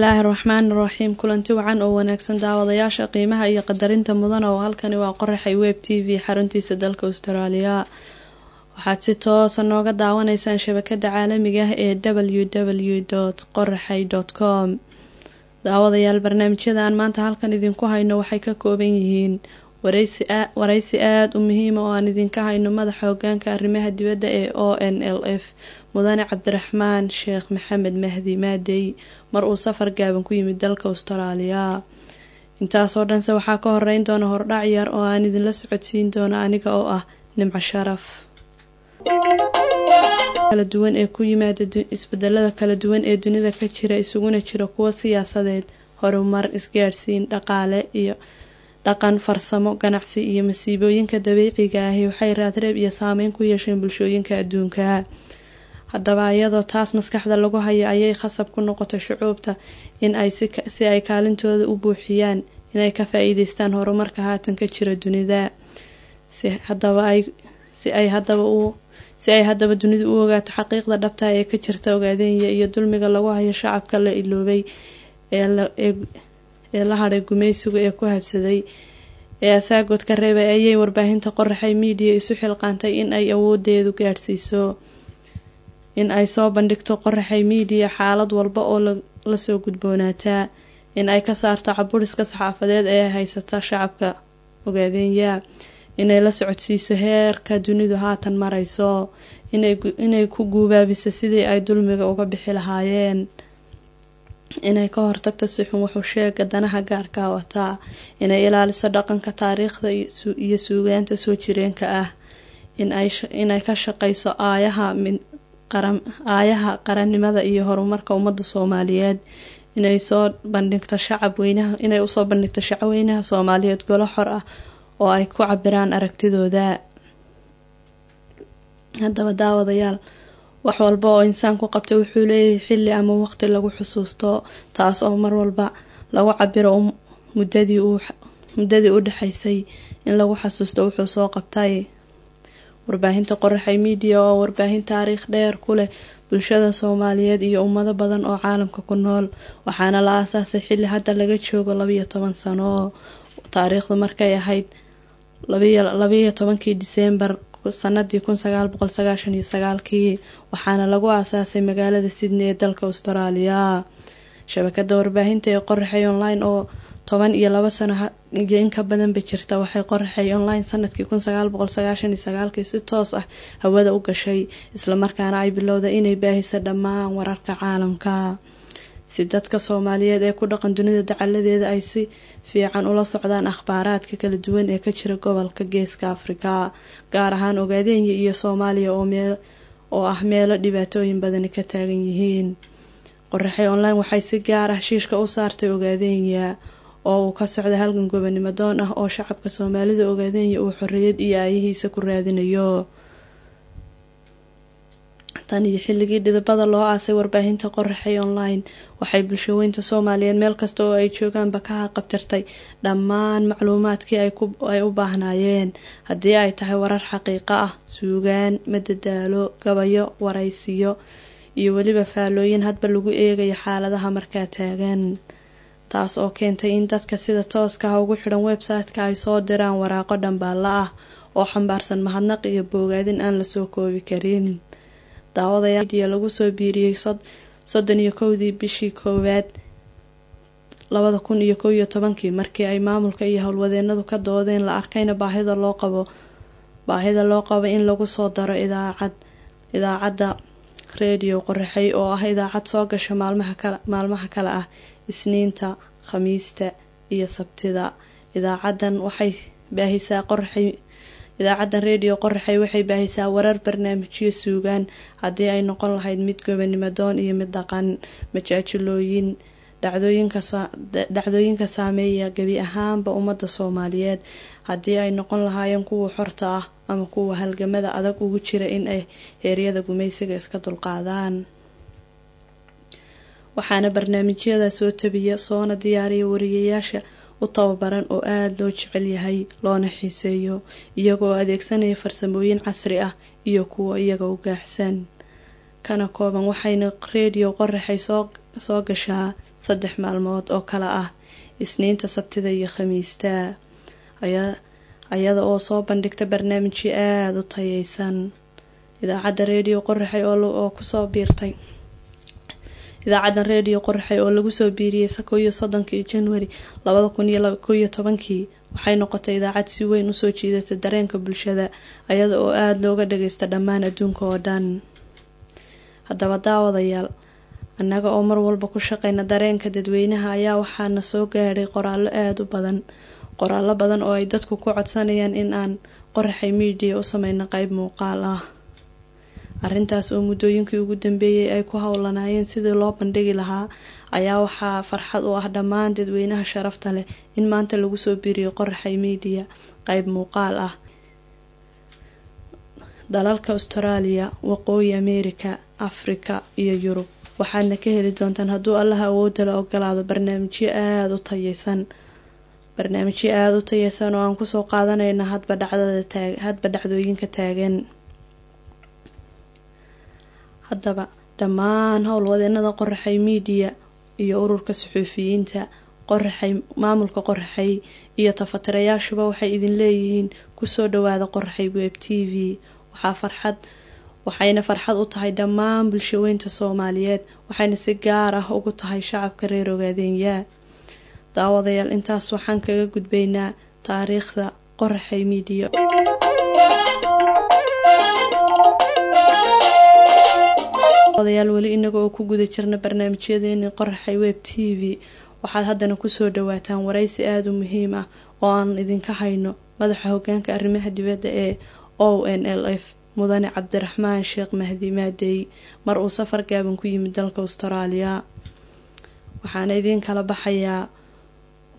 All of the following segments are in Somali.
Bismillaahi raxmaani raxiim. Kulanti wacan oo wanaagsan, daawadayaasha qiimaha iyo qadarinta mudan, oo halkani waa Qoraxay Web TV, xaruntiisa dalka Australia. Waxaad si toosa nooga daawanaysaan shabakada caalamiga ah ee www.qoraxay.com. Daawadayaal, barnaamijyada aan maanta halkan idinku hayno waxay ka kooban yihiin wareysi aada u muhiima oo aan idinka hayno madaxa hogaanka arrimaha dibadda ee ONLF, mudane Cabdiraxmaan Sheekh Maxamed Mahdi Maadey, mar uu safar gaaban ku yimid dalka Austraaliya. Intaasoo dhanse waxaa ka horeyn doona hordhac yar oo aan idinla socodsiin doono aniga oo ah Nimco Sharaf. Kala duwan ee ku yimaada isbedelada kala duwan ee dunida ka jira, isuguna jira kuwo siyaasadeed, horumar, isgaadhsiin, dhaqaale iyo dhaqan, farsamo, ganacsi iyo masiibooyinka dabiiciga ahi, waxay raadreeb iyo saameyn ku yeesheen bulshooyinka adduunka. Haddaba, iyadoo taas maskaxda lagu hayo, ayay khasab ku noqotay shucuubta in ay si ay kaalintooda u buuxiyaan inay ka faa-iideystaan horumarka haatan ka jira dunida. Si ay haddaba dunidu u ogaato xaqiiqda dhabta ee ka jirta Ogaadeenya iyo dulmiga lagu hayo shacabka la iloobay ee la hadhay gumaysigu ee ku habsaday ee asaagood ka reebay, ayay warbaahinta Qoraxay Media isu xilqaantay in ay awoodeedu gaadhsiiso in ay soo bandhigto Qoraxay Media xaalad walba oo lasoo gudboonaataa, in ay ka saarto caburiska saxaafadeed ee haysata shacabka Ogaadeenya, inay la socodsiiso heerka dunidu haatan marayso, inay ku guubaabiso sidii ay dulmiga uga bixi lahaayeen, inay ka hortagto si xun wuxuu sheega danaha gaarka wataa, inay ilaaliso dhaqanka, taariikhda iyo suugaanta soo jireenka ah, inay ka shaqeyso aayaha qarannimada iyo horumarka ummadda Soomaaliyeed, inay usoo bandhigto shacabweynaha Soomaaliyeed golo xor ah oo ay ku cabiraan aragtidooda. Haddaba daawadayaal, wax walba oo insaanku qabta wuxuu leeyahay xilli ama waqti lagu xusuusto, taas oo mar walba lagu cabiro muddadii u dhexaysay in lagu xasuusto wuxuu soo qabtay. Warbaahinta Qoraxay Media oo warbaahin taariikh dheer ku leh bulshada Soomaaliyeed iyo ummado badan oo caalamka ku nool, waxaana la aasaasay xilli hadda laga joogo 12 sano, taariikhdu markay ahayd 12-kii Diseembar sanadii 1999-kii, waxaana lagu aasaasay magaalada Sydney ee dalka Australia. Shabakada warbaahinta ee Qoraxay Online oo 12 sano iyo in ka badanba jirta, waxay Qoraxay Online sanadkii 1999-kii si toos ah hawada u gashay, islamarkaana ay bilowday inay baahiso dhammaan wararka caalamka, si dadka Soomaaliyeed ee ku dhaqan dunida dacaladeeda ay si fiican ula socdaan akhbaaraadka kala duwan ee ka jira gobolka Geeska Afrika, gaar ahaan Ogaadeenya iyo Soomaaliya oo ah meelo dhibaatooyin badani ka taagan yihiin. Qoraxay Online waxay si gaar ah shiishka u saartay Ogaadeenya oo uu ka socda halgan gobonimo doon ah oo shacabka Soomaalida Ogaadeenya uu xorriyad iyo aayihiisa ku raadinayo. Tan iyo xilligii dhidibada loo aasay warbaahinta Qoraxay Online, waxay bulshaweynta Soomaaliyeed meel kasta oo ay joogaanba ka haqabtirtay dhammaan macluumaadkii ay u baahnaayeen, haddii ay tahay warar xaqiiqo ah, suugaan, madadaalo, gabayo, waraysiyo iyo weliba faalooyin hadba lagu eegayo xaaladaha markaa taagan, taas oo keentay in dadka sida tooska ah ugu xidhan website-ka ay soo diraan waraaqo dhambaalla ah oo xambaarsan mahadnaq iyo boogaadin aan lasoo koobi karin. Daawadayaal, lagu soo biiriyey 31-dii bishii koowaad 2011-kii, markii ay maamulka iyo howlwadeenadu ka doodeen, la arkayna baahida loo qabo in lagu soo daro idaacadda Reediyo Qoraxay, oo ah idaacad soo gasha maalmaha kale ah Isniinta, Khamiista iyo Sabtida. Idaacadan waxay baahisaa Qoraxay Idaacaddan Reediyo Qoraxay waxay baahisaa warar, barnaamijyo suugaan, haddii ay noqon lahayd mid gobonimo doon iyo mid dhaqan, majaajilooyin, dhacdooyinka saameeya gebi ahaanba ummadda Soomaaliyeed, haddii ay noqon lahaayeen kuwa xorta ah ama kuwa halgamada adag ugu jira in ay heeryada gumaysiga iska dulqaadaan. Waxaana barnaamijyada soo tabiya soona diyaariya wariyayaasha u tababaran oo aada loo jecel yahay loona xiiseeyo, iyagoo adeegsanaya farsamooyin casri ah iyo kuwa iyaga u gaaxsan kana kooban. Waxayna Reediyo Qoraxay soo gashaa 3 maalmood oo kala ah Isniinta, Sabtida iyo Khamiista, ayada oo soo bandhigta barnaamijyo aada u tayeysan. Idaacadda Reediyo Qoraxay oo kusoo biirtay Idaacaddan Reediyo Qoraxay oo lagu soo biiriyey 31-kii Januari 2011-kii waxay noqotay idaacad si weyn usoo jiidata dareenka bulshada, ayada oo aada looga dhageysta dhammaan adduunka oo dhan. Haddaba daawadayaal, annaga oo mar walba ku shaqeyna dareenka dadweynaha ayaa waxaana soo gaadhay qoraallo aada u badan, qoraallo badan oo ay dadku ku codsanayaan in aan Qoraxay Media u sameyno qeyb muuqaal ah. Arrintaas oo muddooyinkii ugu dambeeyay ay ku howlanaayeen sidii loo bandhigi lahaa ayaa waxaa farxad u ah dhammaan dadweynaha sharafta leh in maanta lagu soo biiriyo Qoraxay Media qeyb muuqaal ah. Dalalka Australia, Waqooyi America, Africa iyo Yurub waxaadna ka heli doontaan, hadduu Allaha awoodda la ogolaado, barnaamijyo aada u tayeysan oo aan kusoo qaadanayno hadba dhacdada taag hadba dhacdooyinka taagan. Haddaba dhammaan howlwadeenada Qoraxay Media iyo ururka suxuufiyiinta Qoraxay, maamulka Qoraxay iyo tafatirayaashuba waxay idin leeyihiin kusoo dhawaada Qoraxay Web TV. Waxayna farxad u tahay dhammaan bulshaweynta Soomaaliyeed, waxayna si gaar ah ugu tahay shacabka reer Ogaadeenya. Daawadayaal, intaas waxaan kaga gudbaynaa taariikhda Qoraxay Media. Daawadayaal, weli inaga oo ku guda jirna barnaamijyadeeni Qoraxay Web TV, waxaad haddana kusoo dhawaataan waraysi aada u muhiim ah oo aan idinka hayno madaxa hogaanka arrimaha dibadda ee ONLF, mudane Cabdiraxmaan Sheekh Mahdi Maadey, mar uu safar gaaban ku yimid dalka Austraaliya. Waxaana idiin kala baxayaa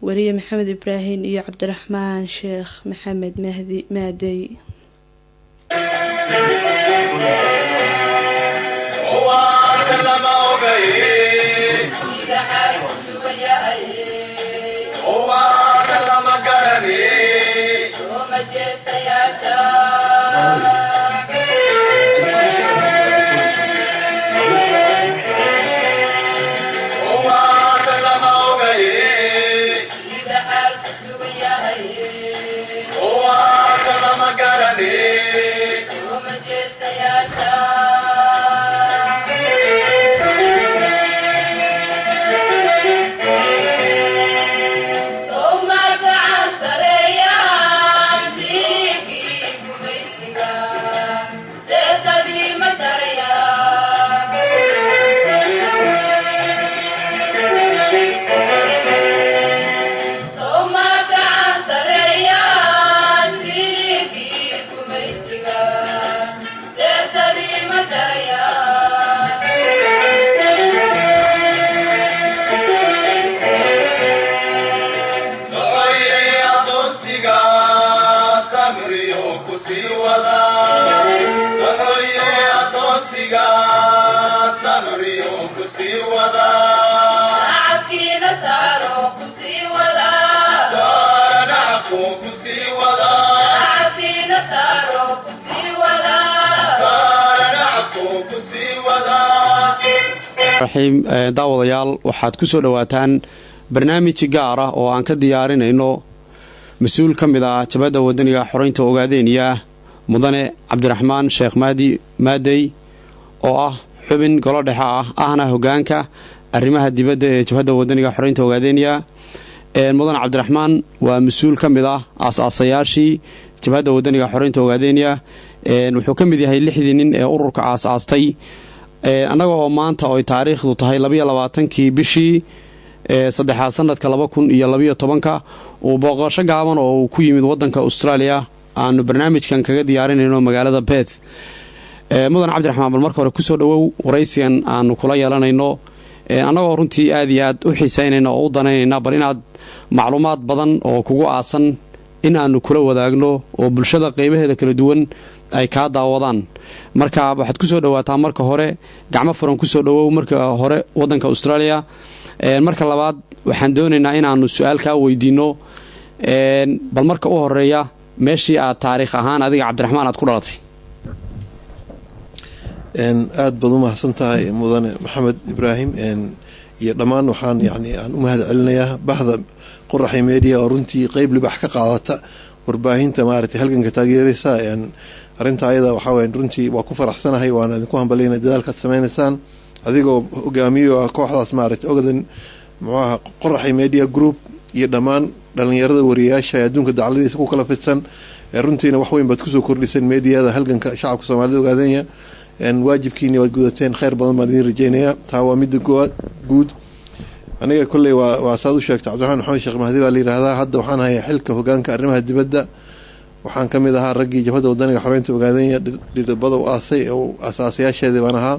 wariye Maxamed Ibraahim iyo Cabdiraxmaan Sheekh Maxamed Mahdi Maadey. Raxiim. Daawadayaal, waxaad ku soo dhowaataan barnaamij gaar ah oo aan ka diyaarinayno mas-uul ka mid ah Jabhadda Wadaniga Xoreynta Ogaadeeniya, mudane Cabdiraxmaan Sheekh Mahdi Maadey, oo ah xubin golo dhexe ah, ahna hogaanka arrimaha dibadda ee Jabhadda Wadaniga Xoreynta Ogaadeeniya. Mudane Cabdiraxmaan waa mas-uul ka mid ah aas-aasayaashii Jabhadda Wadaniga Xoreynta Ogaadeeniya. Wuxuu ka mid yahay 6dii nin ee ururka aas-aastay. Annaga oo maanta oy taariikhdu tahay 22-kii bishii saddexaad sanadka 2012-ka uu booqasho gaaban oo uu ku yimid wadanka Australia aanu barnaamijkan kaga diyaarinayno magaalada Perth. Mudan Cabdiraxmaan, bal marka hore kusoo dhawow waraysigan aanu kula yeelanayno, annagoo runtii aad iyo aad u xiiseynayna oo u danaynayna bal inaad macluumaad badan oo kugu aasan in aanu kula wadaagno oo bulshada qeybaheeda kala duwan ay kaa daawadaan. Marka waxaad kusoo dhawaataa marka hore, gacmo furan kusoo dhawow marka hore wadanka Australia. Marka labaad, waxaan doonaynaa inaanu su-aal kaa weydiino. Bal marka u horeeya, meeshii aad taariikh ahaan adiga Cabdiraxmaan aad ku dhalatay? Aada baad u mahadsan tahay, mudane Maxamed Ibraahim Iyo dhammaan waxaan yani aan u mahad celinayaa bahda Qoraxay Media oo runtii qeyb libax ka qaadata warbaahinta maaragtay halganka taageeraysa. Arrinta ayada waxaa weya runtii waa ku faraxsanahay, waana idinku hambalyana dadaalkaad sameynaysaan, adigoo hogaamiyo ah kooxdaas maaragtay Ogaden, muxuu aha, Qoraxay Media Group iyo dhammaan dhalinyarada wariyayaasha ee adduunka dacladiisa ku kala fidsan. Runtiina wax weyn baad kusoo kordhiseen meediyada halganka shacabka Soomaalida Ogaadenya. Waajibkiini waad gudateen, kheyr badan baan idiin rajeynayaa. Taa waa midda guud. Aniga kolley waa saad u sheegtay, Cabdiraxmaan Maxamed Sheekh Mahdi baa la yidhaahdaa. Hadda waxaan hayaa xilka hogaanka arrimaha dibadda. Waxaan ka mid ahaa raggii Jabhadda Wadaniga Xoreynta Ogaadenya dhidibada u aasay oo asaasayaasheedii baan ahaa.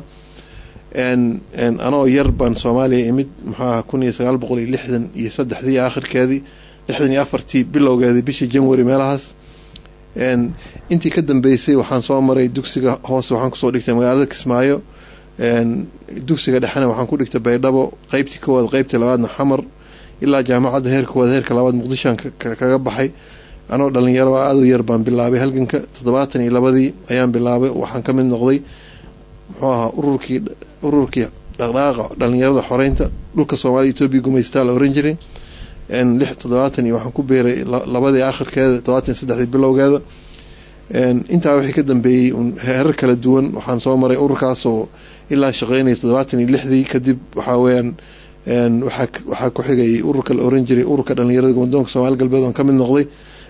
Anoo yar baan Soomaaliya imid, muxuu ahaa, 1963dii aakhirkeedii, 64tii bilowgeedii, bishii Janwari meelahaas. Intii ka dambeysay waxaan soo maray dugsiga hoose, waxaan kusoo dhigtay magaalada Kismaayo. Dugsiga dhexena waxaan ku dhigtay Baydhabo, qeybtii koowaad, qeybtii labaadna Xamar, ilaa jaamacadda heerka koowaad, heerka labaad Muqdishoan kaga baxay. Anoo dhalinyaro aada u yar baan bilaabay halganka. 72dii ayaan bilaabay. Waxaan ka mid noqday, muxuu ahaa, ururkii dhaqdhaqaaqa dhalinyarada xoreynta dhulka Soomaalida Etoobiya gumaystaa la oran jiray. Lix toddobaatan iyo waxaan ku biiray labadii aakhirkeeda, 73dii bilowgeeda. Intaa wixii ka dambeeyey heerar kala duwan waxaan soo maray ururkaasoo ilaa shaqeynaya 76dii. Kadib waxaa weeyaan waxaa ku xigayay ururka la oran jiray Ururka Dhalinyarada Goboldoonka Soomaali Galbeed oon ka mid noqday,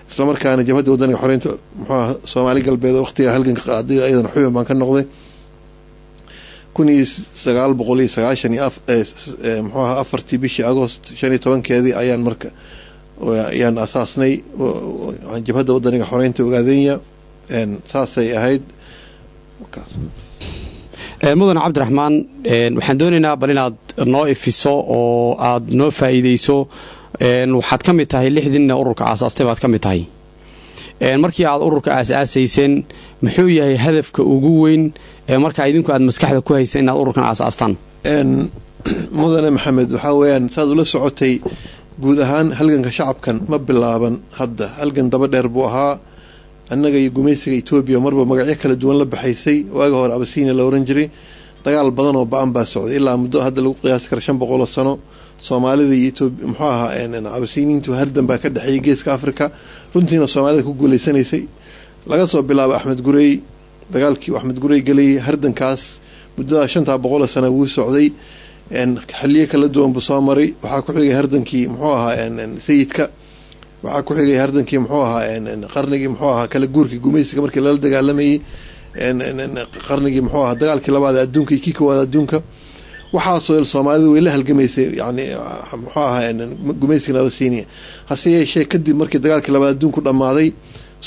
islamarkaana Jabhadda Wadaniga Xoreynta, muxuu aha, Soomaali Galbeed oo waqtiga halganka qaaday ayadana xubin baan ka noqday. 1990 iyo muxuu ahaa, afartii bishii Agost 15-keedii ayaan marka ayaan asaasnay Jabhadda Wadaniga Xoreynta Ogaadenya. Saasay ahayd. Mudan Cabdiraxmaan, waxaan doonaynaa bal inaad noo ifiso oo aad noo faa'iideyso. Waxaad ka mid tahay lixdiinna ururka aasaastay baad ka mid tahay. Markii aad ururka aas-aasayseen, muxuu yahay hadafka ugu weyn ee markaa idinku aad maskaxda ku hayseen inaad ururkan aas-aastaan? Mudane Maxamed, waxaa weeyaan saad ula socotay, guud ahaan halganka shacabkan ma bilaaban hadda. Halgan daba dheer buu ahaa. Annaga iyo gumaysiga Etoobiya marba magacyo kala duwan la baxaysay, waaga hore Abasinia la oran jiray, dagaal badan oo ba-an baa socday ilaa muddo hadda lagu qiyaasi kara 500 oo sano. Soomaalida iyo Etoobiya, muxuu ahaa, Abasiniintu hardan baa ka dhexeeyay geeska Africa, runtiina Soomaalida ku guuleysanaysay. Laga soo bilaabo Axmed Gurey, dagaalkii Axmed Gurey gelayay, hardankaas muddada 500-oo sana wuu socday, xiliyo kala duwan buu soo maray. Waxaa ku xigay hardankii, muxuu ahaa, Sayidka. Waxaa ku xigay hardankii, muxuu ahaa, qarnigii, muxuu ahaa, kala guurkii gumaysiga markii lala dagaalamayey, qarnigii, muxuu ahaa, dagaalkii labaad adduunka iyo kii koowaad adduunka. Waxaasoo Soomaalidu way la halgamaysay, yani muxuu ahaa, gumaysiga Abasinia. Hase yeeshee kadib markii dagaalkii labaad adduunku dhammaaday,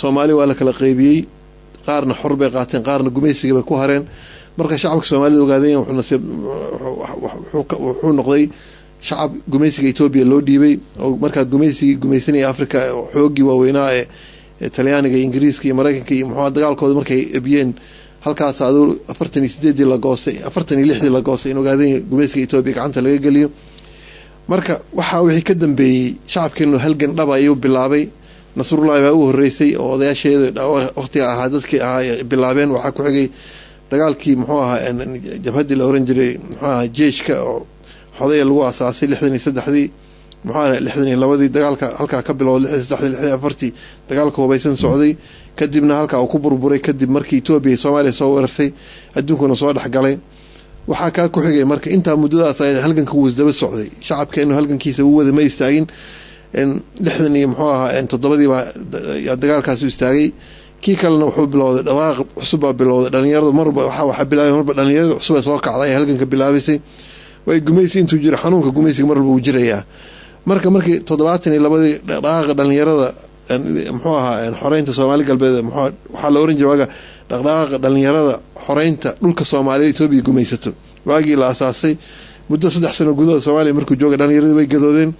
Soomaali waa la kala qeybiyey. Qaarna xor bay qaateen, qaarna gumaysiga bay ku hareen. Marka shacabka Soomaalida ogaadeen wuxuu noqday shacab gumaysiga Etoobiya loo dhiibay, oo markaa gumaysigii gumaysanaya Africa xooggii waaweynaa ee Talyaaniga, Ingiriiska iyo Mareykanka iyo muxuu dagaalkooda markay ebiyeen, halkaas aduu 48dii la goostay, 46dii la goostay in ogaadeen gumaysiga Etoobiya gacanta laga geliyo. Marka waxaa wixii ka dambeeyey shacabkeenu halgan dhaba ayuu bilaabay. Nasrullahi baa u horeysay oo odayaasheeda waqtiga ahaa dadkii ahaa bilaabeen. Waxaa ku xigay dagaalkii, muxuu ahaa, jabhaddii la oran jiray, muxuu ahaa, jeeshka oo Xodaya lagu asaasay 63dii, muxuu ahaa, 62dii. Dagaalka halkaa ka bilowda 63dii, 64tii dagaalka hubaysan socday, kadibna halkaa uu ku burburay kadib markii Etoobiya iyo Soomaaliya soo weerartay, adduunkuna soo dhexgalay. Waxaa kaa ku xigay marka intaa muddadaas ay halganka wuu isdaba socday. Shacabkeenu halgankiisa wuu wada, ma istaagin. Lixdan iyo, muxuu ahaa, toddobadii baa dagaalkaasi istaagay. Kii kalena wuxuu bilowday, dhaqaaq cusub baa bilowday. Dhalinyaradu marba waxaa bilaabay, marba dhalinyarada cusub ee soo kacday ay halganka bilaabaysay. Way gumaysi intuu jiro, xanuunka gumaysiga mar walba wuu jirayaa. Marka markii 72dii dhaqaaqa dhalinyarada, muxuu ahaa, xoreynta Soomaali Galbeed, waxaa la oran jiray waaga Dhaqdhaqaaqa Dhalinyarada Xoreynta Dhulka Soomaalida Etoobiya Gumaysato, waagii la asaasay, muddo 3 sano gudaha Soomaaliya markuu jooga dhalinyaradii way gadoodeen.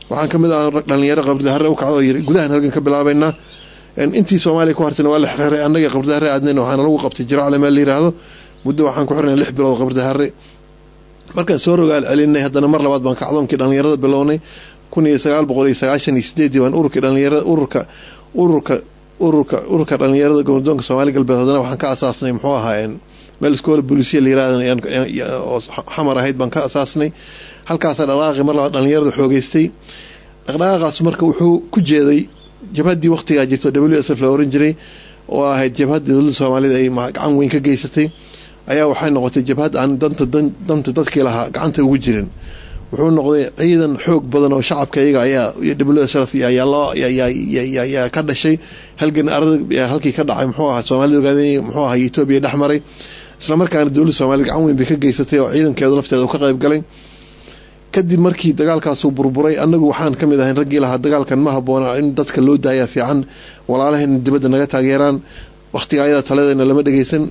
Waxaan kamid ah dhalinyaro Qabridahare u kacda oo yiri gudahan halgan ka bilaabaynaa. Intii Soomaaliya ku hartayna waa la xirxiray. Annaga Qabridahare aadnayna waxaana lagu qabtay Jiracle meel la yiraahdo. Muddo waxaan ku xirnay 6 bilood Qabridahare. Markaan soo rogaal celinay, haddana mar labaad baan kacdoonkii dhalinyarada bilownay. 1998dii baan ururkii dhalinyarada, ururka dhalinyarada goboldoonka Soomaali Galbeed haddana waxaan ka asaasnay, muxuu ahaa, meel iskoola bolisiya la yirahdo oo Xamar ahayd baan ka asaasnay. Halkaasaa dhaqdhaqaaqii mar labaad dhalinyarada xoogeystay. Dhaqdhaqaaqaas marka wuxuu ku jeeday jabhaddii waqtigaa jirto WSF la oran jiray, oo ahayd jabhadda dowladda Soomaalida ay gacan weyn ka geysatay, ayaa waxay noqotay jabhad aan danta dadkii lahaa gacanta ugu jirin. Wuxuu noqday ciidan xoog badan oo shacabka iyaga ayaa WSF ayaa ka dhashay. Halgan ardag halkii ka dhacay, muxuu ahaa, Soomaalida ogaadeen, muxuu ahaa, Etoobiya dhex maray, isla markaana dowladda Soomaalida gacan weyn bay ka geysatay oo ciidankeedu lafteeda uu ka qayb galay. Kadib markii dagaalkaasuu burburay, annagu waxaan ka mid ahayn raggii lahaa dagaalkan ma haboona, in dadka loo daayaa fiican, walaalaheen dibadda naga taageeraan. Waqtiga ayada taladeena lama dhegeysan.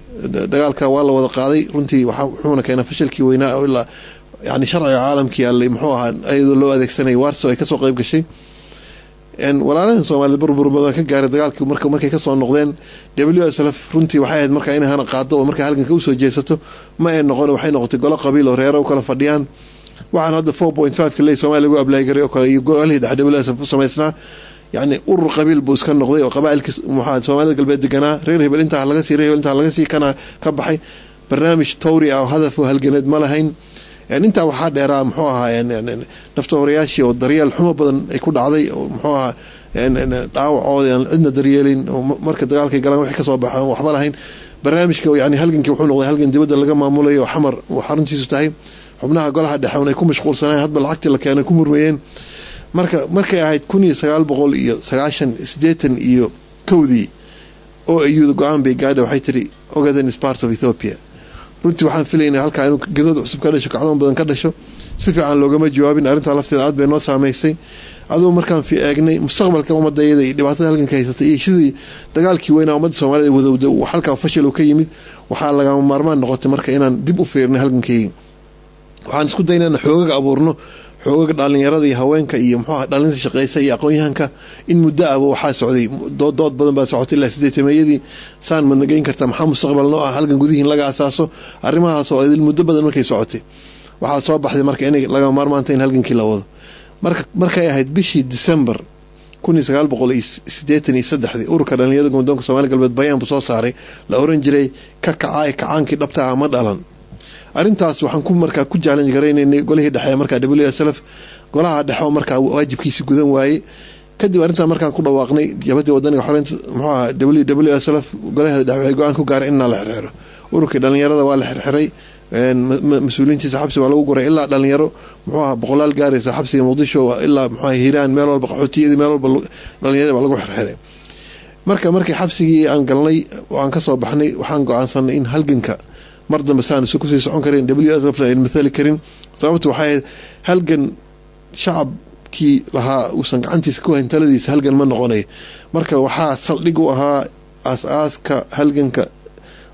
Dagaalka waa la wada qaaday runtii, wuxuuna keenay fashilkii weynaa oo ilaa yani sharciga caalamkii alle, muxuu ahaa, iyadoo loo adeegsanay Warso ay kasoo qayb gashay. Walaalahan Soomaalida burbur badan ka gaaray dagaalkii. Marka markay kasoo noqdeen, WSLF runtii waxay ahayd markaa inay hana qaado oo markaa halganka usoo jeesato. Ma ay noqon, waxay noqotay golo qabiil oo reero u kala fadhiyaan. Waxaan hadda 4.5 ley Somalia lagu apply garay oo kale iyo golihii dhexe WSF u samaysnaa, yacni urur qabiil buu iska noqday oo qabaailkii muxaa Soomaalida Galbeed deganaa, reer hebel intaa laga sii, reer hebel intaa laga sii, kana ka baxay. Barnaamij tawri ah oo hadaf oo halganeed ma lahayn. Intaa waxaa dheeraa, muxuu ahaa, naftahorayaashii oo daryeel xumo badan ay ku dhacday, oo muxuu ahaa, dhaawacooda aan cidna daryeelin, oo marka dagaalkay galaan wixii kasoo baxo waxba lahayn. Barnaamijka yani halgankii wuxuu noqday halgan dibadda laga maamulayo oo Xamar uu xaruntiisu tahay. Xubnaha golaha dhexe un ay ku mashquulsaneen hadba lacagtii la keenay ku murmayeen. Marka markay ahayd 1981-dii, OAU-da go-aan bay gaadha, waxay tiri Ogaden is part of Ethiopia. Runtii waxaan filaynaa halkaa inuu gadood cusub ka dhasho, kacdoon badan ka dhasho. Si fiican loogama jawaabin. Arrintaa lafteeda aad bay noo saameysay. Aduu markaan fi eegnay mustaqbalka ummadayada iyo dhibaatada halganka haysatay iyo sidii dagaalkii weynaa ummadda Soomaalida wadowda halkaa fashil uu ka yimid, waxaa lagama maarmaan noqotay marka inaan dib u fiirnay halgankaygi. Waxaan isku dayna inaan xoogaga abuurno, xoogaga dhalinyarada iyo haweenka iyo muxuu aha dhalinta shaqeysa iyo aqoon-yahanka. In muddo ahba waxaa socday dood badan baa socotay ilaa 80-meeyadii. Saan ma nageyn karta? Maxaa mustaqbal noo ah? Halgan gudihiin laga asaaso, arrimahaas oo idil muddo badan markay socotay, waxaa soo baxday marka inay lagama maarmaanta in halgankii la wado. Marka markay ahayd bishii December 1983-dii, ururka dhalinyarada gomadoonka Somalia Galbeed bayaan buu soo saaray la oran jiray "Ka kacay kacaankii dhabta ah ma dhalan". Arrintaas waxaan ku markaa ku challenge garaynaynay golihii dhexe markaa WSLF, golaha dhexe oo markaa waajibkiisi gudan waayey. Kadib arrintaa markaan ku dhawaaqnay, jabhadii wadaniga xoreynta, muxuu ahaa, WSLF golaheeda dhexe waxay go-aan ku gaaray inaa la xirxiro ururkii dhalinyarada. Waa la xirxiray mas-uuliyiintiisa, xabsi waa lagu guray. Ilaa dhalinyaro, muxuu ahaa, boqolaal gaaraysa xabsiga Muqdisho ilaa, muxuu aha, Hiiraan, meel walba, qaxootiyadii, meel walba dhalinyarada baa lagu xirxiray. Marka markii xabsigii aan galnay oo aan kasoo baxnay, waxaan go-aansanay in halganka mar dambe saan isu kusii socon karin, WSF ayn mathali karin. Sababta waxay ahayd halgan shacabkii lahaa uusan gacantiisa ku hayn taladiisa halgan ma noqonayo. Marka waxaa saldhig u ahaa aas-aaska halganka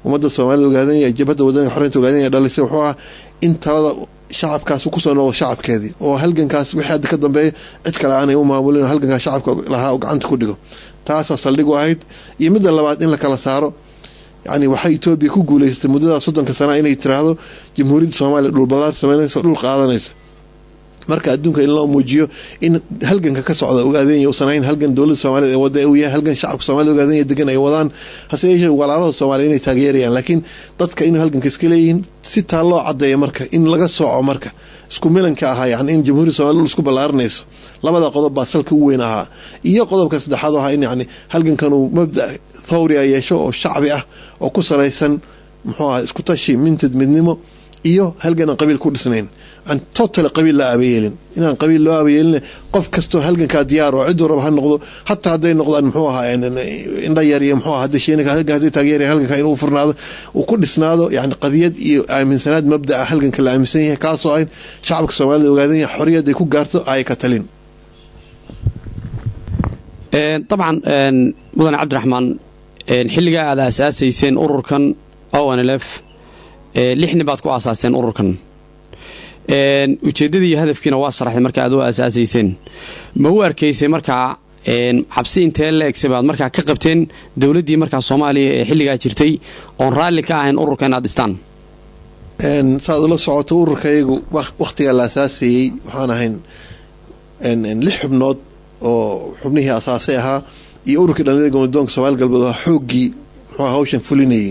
ummadda Soomaalida ogaadanya, jabhadda wadaniga xoreynta ogaadanya dhalisay, wuxuu ahaa in talada shacabkaas kusoo noqdo shacabkeedii, oo halgankaas wixii hadda ka dambeeya cid kale aanay u maamulin, oo halgankaas shacabka lahaa oo gacanta ku dhigo. Taasaa saldhig u ahayd. Iyo midda labaad, in la kala saaro, yani waxay Etoobiya ku guuleysatay muddada 30-ka sana inay tiraahdo Jamhuuriyadda Soomaaliya dhulbalaar sameynaysa, dhul qaadanaysa. Marka adduunka in loo muujiyo in halganka ka socda Ogaadenya uusan ahayn halgan dowladda Soomaalida ee wada, uu yahay halgan shacabka Soomaalida Ogaadenya degan ay wadaan, hase yeeshee walaalada Soomaaliya inay taageerayaan, laakiin dadka inuu halganka iska leeyihiin si taa loo cadeeyo. Marka in laga sooco marka isku milanka ahaa, yani in Jamhuuriyadda Somalida dhul isku ballaaranayso. Labada qodob baa salka u weyn ahaa. Iyo qodobka saddexaad oo ahaa in yani halgankan uu mabda thawri a yeesho oo shacbi ah oo ku salaysan, muxuu aha, isku tashi, mintid, midnimo iyo halgan aan qabiil ku dhisnayn, aan totally qabiil la aabayeelin, inaan qabiil loo aabayeelin. Qof kastoo halgankaa diyaar oo ciduu raba ha noqdo, hataa hadday noqdaan, muxuu ahaa, indha yar iyo, muxuu aha, hadday shiinaka halgan hadday taageerayan, halganka inuu furnaado, uu ku dhisnaado yani qadiyad iyo aaminsanaad mabda'a halganka la aaminsan yahay, kaasoo ah in shacabka Soomaalida ogaadan yahay xorriyad ay ku gaarto ay ka talin. Dabcan, mudane Cabdiraxmaan, xilligaa aad aasaasayseen ururkan ONLF, lix nin baad ku aasaasteen ururkan. Ujeeddadii iyo hadafkiina waa sharaxday. Marka aad u aasaasayseen, ma u arkaysay markaa cabsi intee la egsa baad markaa ka qabteen dowladdii markaa Soomaaliya ee xilligaa jirtay oon raalli ka ahayn ururka inaad dhistaan? Saad ula socoto, ururkayagu wakhtigaa la asaasayey waxaan ahayn lix xubnood oo xubnihii asaasay ahaa iyo ururkii dhalinyarada goboldoonka Somaali Galbeed oo xooggii, muxuu, hawshan fulinayay.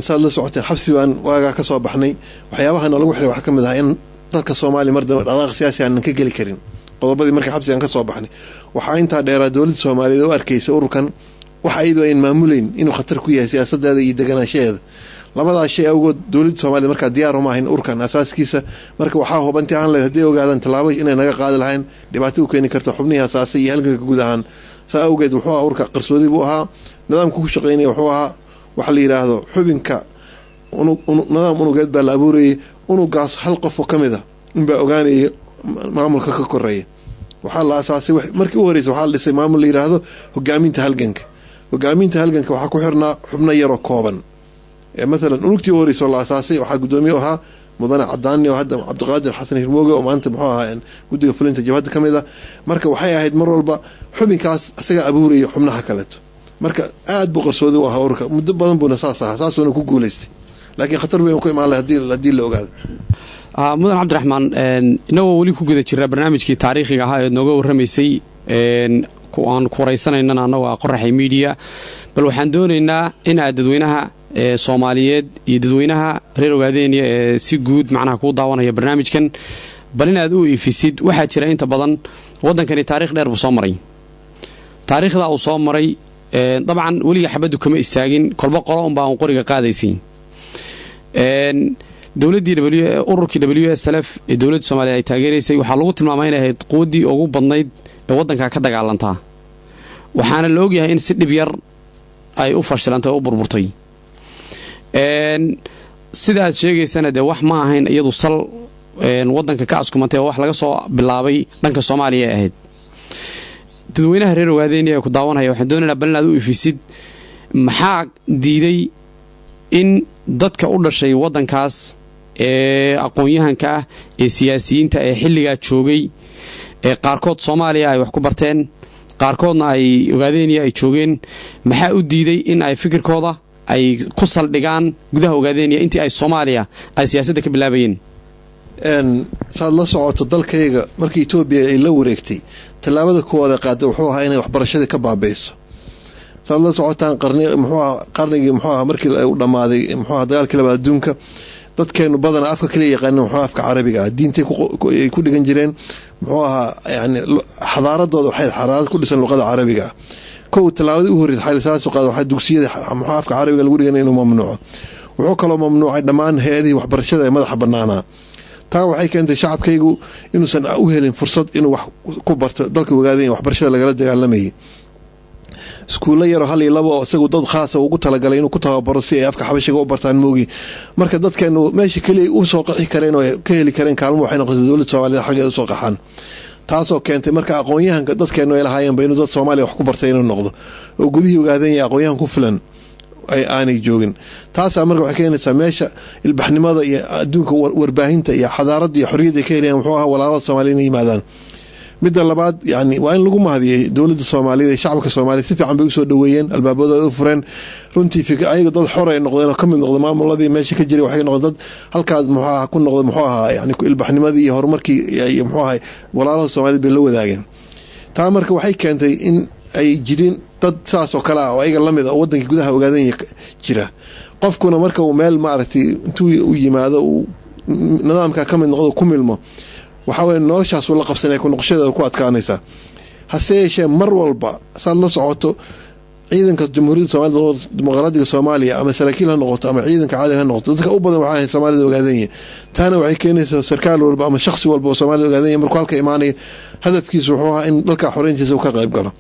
Saad la socoteen, xabsi baan waagaa ka soo baxnay. Waxyaabahana lagu xiray waxaa ka mid ahaa in Dalka Soomaaliya mar dambe dhaqaaq siyaasi aanan ka geli karin. Qodobadii markii xabsigan ka soo baxnay, waxaa intaa dheeraa dowladda Soomaaliyeed u arkaysa ururkan wax ayadoo ayn maamulayn inuu khatar ku yahay siyaasadeeda iyo deganaanshaheeda. Labadaas shay awgood, dowladda Soomaliya markaa diyaar uma ahayn ururkan asaaskiisa. Marka waxaa hubanti ahaan lahayd hadday ogaadaan tallaabo inay naga qaadi lahayn, dhibaato u keeni karto xubnihii asaasay iyo halganka guud ahaan. Saa awgeed wuxuu ahaa ururka qarsoodi buu ahaa. Nidaamka ku shaqeynaya wuxuu ahaa waxa la yidhaahdo xubinka nidaam unugeed baa la abuurayay. Unugaas hal qof oo ka mid a unbaa ogaanayay maamulka ka koreeya. Waxaa la asaasay markii u horeysa, waxaa la dhisay maamul la yidhaahdo hogaaminta halganka. Hogaaminta halganka waxaa ku xirnaa xubno yaroo kooban. Mathalan, unugtii u horeysa oo la asaasay waxaa guddoomiye ahaa mudane Cadaani, oo hadda Cabdiqaadir Xasan Hirmooge, oo maanta muxuu ahaa guddiga fulinta jabhadda ka mid ah. Marka waxay ahayd mar walba xubinkaas isagaa abuuraya xubnaha kaleeto. Marka aada buu qarsoodi u ahaa ururka, muddo badan buuna saas ahaa, saasuuna ku guuleystay, laakiin khatar weyn ku imaan lahay haddii la ogaado. Mudan Cabdiraxmaan, inagoo weli ku guda jira barnaamijkii taariikhiga ahaa eed nooga warramaysay, aan ku waraysanaynana annagoo ah Qoraxay Media, bal waxaan doonaynaa in aad dadweynaha Soomaaliyeed iyo dadweynaha reer Ogaadeenya ee si guud macnaha kuu daawanaya barnaamijkan bal inaad u ifisid. Waxaa jira inta badan waddankani taarikh dheer buu soo maray. Taariikhdaa uu soo maray, dabcan weliga xabaddu kama istaagin, kolba qolo unbaa un qoriga qaadaysay. Dowladdii ururkii WSLF ee dowladda Soomaaliya ay taageeraysay waxaa lagu tilmaamay inay ahayd quwaddii ugu badnayd ee waddanka ka dagaalantaa, waxaana la ogyahay in si dhib yar ay u fashilantay oo u burburtay. Sida aad sheegaysana dee wax ma ahayn iyadu sal waddanka ka askumantay oo wax laga soo bilaabay dhanka Soomaaliya ay ahayd. Dadweynaha reer Ogaadeynaya ku daawanaya waxaan doonaynaa bal inaad u ifisid maxaa diiday in dadka u dhashay waddankaas ee aqoon-yahanka ah ee siyaasiyiinta ee xilligaa joogay, ee qaarkood Soomaaliya ay wax ku barteen, qaarkoodna ay Ogaadeynaya ay joogeen, maxaa u diiday in ay fikirkooda ay ku saldhigaan gudaha Ogaadeynaya intii ay Soomaaliya ay siyaasadda ka bilaabayeen? Saad la socoto, dalkayga markii Etoobiya ay la wareegtay, tallaabada koowaad qaada wuxuu ahaa inay waxbarashadii ka baabayso. Saad la socotaan, qarni muxuu aha, qarnigii muxuu aha, markii u dhammaaday muxuu aha dagaalkii labaad adduunka, dadkeenu badana afka kaliya yaqaanin muxuu afka Carabiga ah. Diintay ay ku dhigan jireen, muxuu ahaa, yani xadaaradooda waxay xadaarad ku dhisan luqada Carabiga ah. Kow, tallaabadii u horreysay xaylisaasu qaada waxaa dugsiyada muxuu afka Carabiga lagu dhiganay inuu mamnuuco. Wuxuu kaloo mamnuucay dhammaan hay-adihii waxbarashada ee madaxa banaanaa. Taa waxay keentay shacabkaygu inuusan u helin fursad inuu wax ku barto dalka Ogaaday. Waxbarashada lagala dagaalamayay, iskuulla yaroo hal iyo laba oo isagu dad khaasa ugu talagalay inuu ku tababaro si ay afka Xabashiga u bartaan moogi. Marka dadkeenu meesha keliya u soo qaxi kareen oo ay ka heli kareen kaalmo waxay noqotay dowladda Soomaaliyed xaggeeda usoo qaxaan, taasoo keentay marka aqoon-yahanka dadkeenu ay lahaayeenba inuu dad Soomaaliya wax ku bartay inuu noqdo oo gudihii Ogaadan yahay aqoon-yahan ku filan ay aanay joogin. Taasaa marka waxay keenaysaa meesha ilbaxnimada iyo adduunka warbaahinta iyo xadaaradda iyo xorriyadda ay ka helayaan wuxuu ahaa walaalada Soomaaliya inay yimaadaan. Midda labaad, yani waa in lagu mahadiyey dowladda Soomaaliyeed iyo shacabka Soomaaliyeed, si fiican bay usoo dhaweeyeen, albaabadooda u fureen. Runtii ayaga dad xor ay noqdeen oo kamid noqda maamuladii meesha ka jiray. Waxay noqdeen dad halkaas muxuu ahaa ku noqda, muxuu ahaa, yani ilbaxnimadii iyo horumarkii iyo muxuu ahaa walaalada Soomaaliyeed bay la wadaageen. Taa marka waxay keentay in ay jirin dad saas oo kale ah oo ayaga lamid ah oo wadankii gudaha Ogaadan jira. Qofkuna marka uu meel maaragtay intuu u yimaado uu nidaamka ka mid noqdo, ku milmo, waxaa weye noloshaasuu la qabsanaya, ku noqoshadeeda ku adkaanaysaa. Hase yeeshee mar walba saad la socoto, ciidanka Jamhuuriyadda Soomaalida Dimuqraadiga Soomaaliya, ama saraakiil ha noqoto ama ciidanka caadiga ha noqoto, dadka u badan waxaa ahayn Soomaalida Ogaadanya. Taana waxay keenaysaa sarkaal walba ama shakhsi walba oo Soomaalida Ogaadanya markuu halka imaanaya hadafkiisu wuxuu ahaa in dalka xoreyntiisa uu ka qayb galo.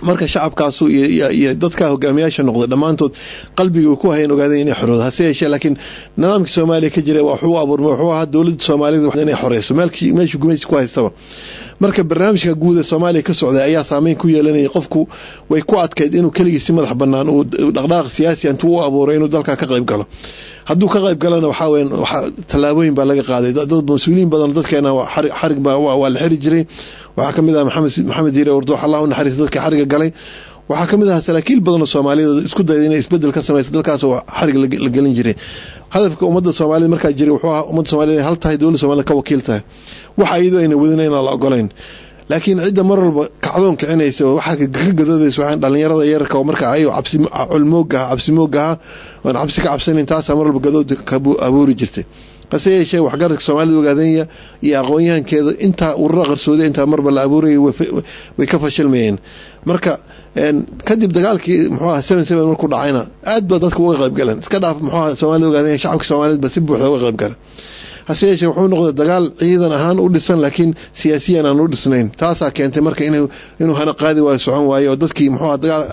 Marka shacabkaasu iyo dadka hogaamiyaasha noqday dhammaantood qalbiga ku hayan Ogaadeen inay xoroodo. Hase yeeshee laakiin nidaamkii Soomaaliya ka jiray waxuu abuurmay wuxuu ahaa dowladda Soomaalida inay xoreyso meelkii meeshii gumaysi ku haystaba. Marka barnaamijka guud ee Soomaaliya ka socday ayaa saameyn ku yeelanayay. Qofku way ku adkayd inuu keligii si madax bannaan uu dhaqdhaqaaq siyaasi intuu u abuuray inuu dalka ka qayb galo. Hadduu ka qayb galana, waxaa weyan waxaa tallaabooyin baa laga qaaday. Dad mas-uuliyiin badan dadkeena xarig baa waa la xiri jiray. Waxaa kamid ah Maxamed Diire Ordoox, Allah u naxariista, dadka xariga galay. Waxaa kamid ahaa saraakiil badan oo Soomaaliyeed isku dayda inay isbedel ka samaysa dalkaas oo xarig la gelin jiray. Hadafka ummadda Soomaaliyed markaa jiray wuxuu ahaa ummadda Soomaaliyed inay hal tahay, dowladda Soomaaliyed ka wakiil tahay, waxa iyadoo ayna wadin inaan la ogolayn. Laakiin cidda mar walba kacdoon kicinaysa oo waxaa ka gadoodaysa waxaan dhalinyarada yararka oo marka ayago cabsi culmoogaha cabsimoogaha oon cabsi ka cabsanayn, taasaa mar walba gadood ka abuuri jirtay. Hase yeeshee waxgaradka Soomaalida Ogaadenya iyo aqoon-yahankeeda intaa urura qarsooday intaa marba la abuurayay way ka fashilmayeen. Marka kadib dagaalkii, muxuu aha, 7-7 markuu dhacayna, aad ba dadka uga qayb galeen. Iska dhaaf, muxuu aha, Soomaalida Ogaadenya, shacabka Soomaaliyeed ba si buuxda uga qayb gala. Hase yeeshee wuxuu noqday dagaal ciidan ahaan u dhisan, laakiin siyaasiyan aan u dhisnayn. Taasaa keentay marka inuu hana qaadi waayo, socon waayo, oo dadkii, muxuu aha, dagaal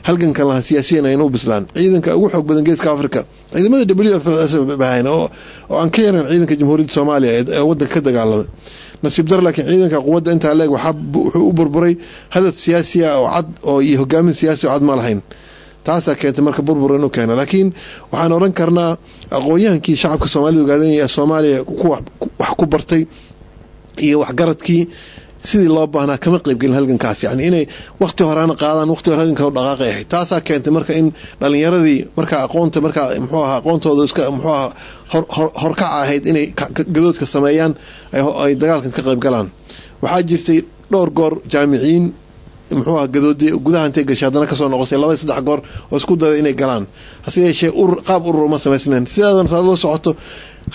halgankan lahaa siyaasiyan ayna u bislaan. Ciidanka ugu xoog badan Geeska Africa, ciidamada WFS bahayn oo aan ka yaran ciidanka Jamhuuriyadda Soomaaliya ee wadanka ka dagaalamay, nasiib dar. Laakiin ciidanka quwadda intaa leeg waxaa wuxuu u burburay hadaf siyaasi ah oo cad oo iyo hogaamin siyaasi oo cad ma lahayn. Taasaa keentay marka burbur inuu keeno. Laakiin waxaan odhan karnaa aqoon-yahankii shacabka Soomaalida Ogaadanya ee Soomaaliya ku wax ku bartay iyo waxgaradkii sidii loo baahnaa kama qaybgelin halgankaas. Yani inay waqti horaana qaadaan, waqti hore halganka u dhaqaaqay ahayd. Taasaa keentay marka in dhalinyaradii markaa aqoonta markaa, muxuu ahaa, aqoontooda iska, muxuu ahaa, horkaca ahayd inay gadoodka sameeyaan, ay dagaalkan ka qayb galaan. Waxaa jirtay dhowr goor jaamiciyiin, muxuu aha, gadoodii gudaha intay gashay haddana kasoo noqotay, laba saddex goor oo isku dayay inay galaan. Hase yeeshee urur, qaab urur uma samaysnayn. Sidaadana saad la socoto,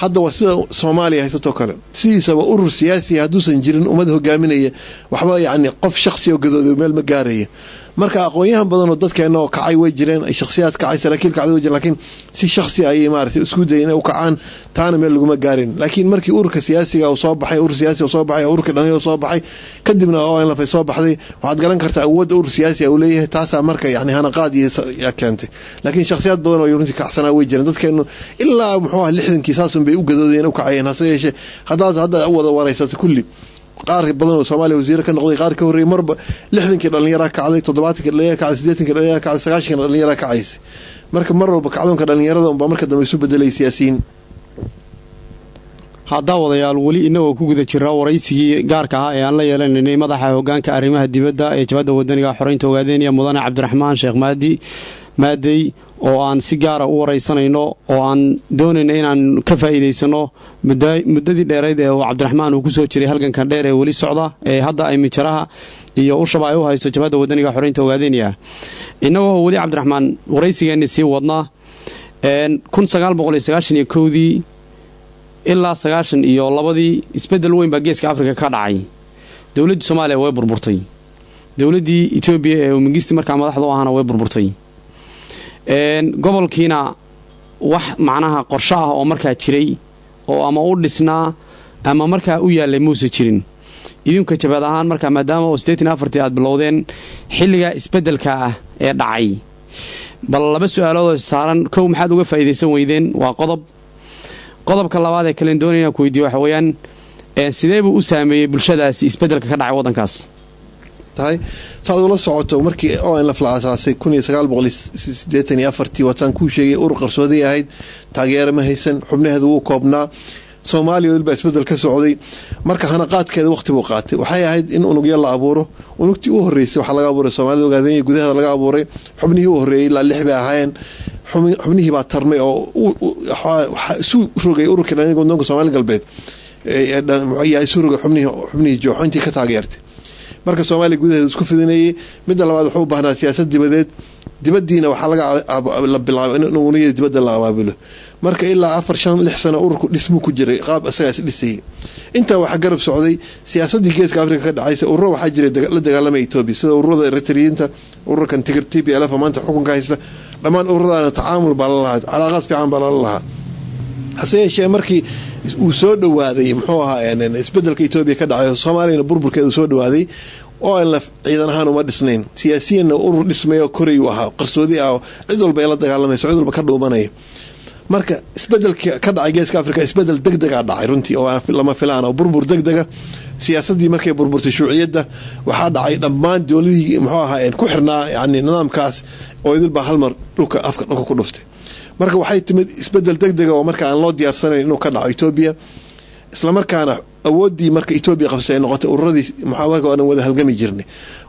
hadda waa sida Soomaaliya haysatoo kale. Sidiisaba urur siyaasiya hadduusan jirin ummad hogaaminaya, waxba yacni qof shaksi oo gadooday meel ma gaaraya. Marka aqoon-yahan badan oo dadkeena oo kacay way jireen, shakhsiyaad kacay, saraakiil kacday way jireen, laakiin si shaksi ayay maaragtay isku dayeen inay u kacaan, taana meel laguma gaarin. Laakiin markii ururka siyaasiga uu soo baxay, urur siyaasiga uu soo baxay, ururka dhalinyarada soo baxay, kadibna ONLF ay soo baxday, waxaad garan kartaa awoodda urur siyaasiga uu leeyahay. Taasaa marka yani hanaqaad iyo yaa keentay. Laakiin shakhsiyaad badan oo runtii kacsanaa way jireen. Dadkeenu ilaa, muxuu ah, 60kii saasun bay u gadoodayeen, u kacayeen. Hase yeeshee haddaad hadda u wada waraysato kulli, qaar badan oo Soomaaliya wasiire ka noqday, qaar ka horreeyay, marba 60kii dhalinyaraa kacday, 70kii dhalinyara kacday, 80kii dhalinyara kacday, 90kii dhalinyaraa kacaysay. Marka mar walba kacdoonka dhalinyarada unbaa marka dambe isu bedelay siyaasiyiin. Haddaa wadayaal, weli inagoo ku guda jira waraysigii gaarka ah ee aan la yeelanaynay madaxa hogaanka arrimaha dibadda ee Jabhadda Wadaniga Xoreynta Ogaadeenaya, mudane Cabdiraxmaan Sheekh Maadi Maadey, oo aan si gaara u waraysanayno oo aan doonayno inaan ka faa'iidaysano muddadii dheerayd ee uu Cabdiraxmaan uu kusoo jiray halgankan dheer ee weli socda ee hadda ay mijaraha iyo ushaba ay u haysto Jabhadda Wadaniga Xoreynta Ogaadeenaya. Innagoo weli Cabdiraxmaan waraysigeenni sii wadnaa, 1991dii ilaa 92dii isbeddel weyn baa Geeska Afrika ka dhacay. Dowladdii Soomaaliya way burburtay, dowladdii Etoobiya ee Mingisti markaa madaxda u ahana way burburtay. Gobolkiina wax macnaha qorsho ah oo markaa jiray oo ama u dhisnaa ama markaa u yaallay muuse jirin. Idinka jabhad ahaan markaa, maadaama oo 84tii aad bilowdeen, xilligaa isbeddelka ah ee dhacay, bal laba su-aaloodoo saaran. Kow, maxaad uga faa'iidaysan weydeen? Waa qodob. Qodobka labaad ee kalen doonay inaan ku weydiiyo waxa weeyaan, sidee buu u saameeyey bulshadaasi isbeddelka ka dhacay waddankaas? Tahay saad ula socoto, markii ONLF la aasaasay 1984tii, wataan kuu sheegay, urur qarsooday ahayd, taageero ma haysan, xubnaheeda wuu koobnaa. Soomaaliya weli baa isbedel ka socday. Marka hanaqaadkeeda waqti buu qaatay. Waxay ahayd in unugyo la abuuro. Unugtii u horreysay waxaa laga abuuray Soomaalida Ogaadenya gudaheeda laga abuuray. Xubnihii u horreeyey ilaa lix bay ahaayeen. Xubnihii baa tarmay oo waxaa isu rogay ururkii dhalinyarada waddanka Soomaali Galbeed ayaa isu rogay xubnihii jooxo intii ka taageertay. Marka Soomaaliya gudaheeda isku fidinayay. Midda labaad, wuxuu u baahnaa siyaasad dibadeed. Dibadiina waxaa laga la bilaabay in unugyada dibadda la abaabulo. Marka ilaa 4, 5, 6 sano ururku dhismu ku jiray, qaab isagaa is dhisayay. Intaa waxaa garab socday siyaasadii Geeska Afrika ka dhacaysa. Ururo waxaa jiray la dagaalamaya Etoobiya, sida ururada Eritriyiinta, ururkan Tigr TPLF maanta xukunka haysta. Dhammaan ururadaana tacaamul baa la lahaa, calaaqaad fiican baa lala lahaa. Hase yeeshee markii uu soo dhawaaday, muxuu ahaa, isbedelka Etoobiya ka dhacay, Soomaaliyana burburkeeda soo dhawaaday, ONLF ciidan ahaan uma dhisnayn, siyaasiyanna urur dhismay oo korayuu ahaa, qarsoodi ah, cid walba ay la dagaalamayso, cid walba ka dhuumanaya. Marka isbedelka ka dhacay Geeska Afrika, isbedel deg degaa dhacay runtii oo lama filaan oo burbur deg dega. Siyaasaddii markay burburtay shuuciyadda, waxaa dhacay dhammaan dowladihii, muxuu ahaa, ku xirnaa yani nidaamkaas oo idil baa halmar dhulka afka dhulka ku dhuftay. Marka waxay timid isbedel deg dega oo marka aan loo diyaarsanayn inuu ka dhaco Etoobiya, islamarkaana awooddii marka Etoobiya qabsay ay noqotay ururadii maxaa marka dhan wada halgami jirnay.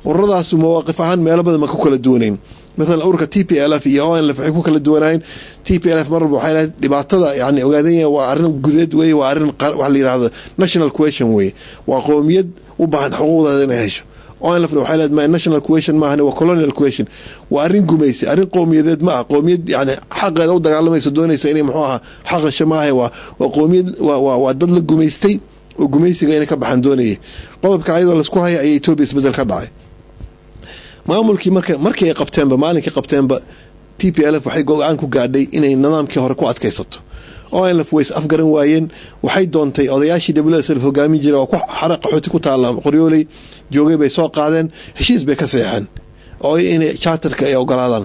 Ururadaas mawaaqif ahaan meelo badan ma ku kala duwanayn. Mathalan, ururka TPLF iyo ONLF waxay ku kala duwanaayeen, TPLF mar walba waxay lahayd dhibaatada yani Ogaadenya waa arrin gudeed weye, waa arrin waxa la yidhahdo national question weye, waa qowmiyad u baahan xuquuqdeeda inay hesho. ONLFna waxay leedahay national question maahan, waa colonial question, waa arrin gumaysi, arrin qowmiyadeed ma ah. Qowmiyad yani xaqeeda u dagaalamaysa, doonaysa inay muxuu ahaa xaqasho maaha, waa qowmiyad, waa dad la gumaystay oo gumaysiga inay ka baxaan doonayay. Qodobka ayadoo laisku haya ayay Etoobiya isbedel ka dhacay maamulkii. Marka markii ay qabteenba, maalinkii qabteenba, TPLF waxay go-aan ku gaadhay inay nidaamkii hore ku adkaysato. ONLF way is afgaran waayeen. Waxay doontay odayaashii WSLF hogaamin jiray oo ku xara qaxooti ku taala Qoryooley joogay bay soo qaadeen, heshiis bay ka seexeen oo inay charterka ay ogolaadaan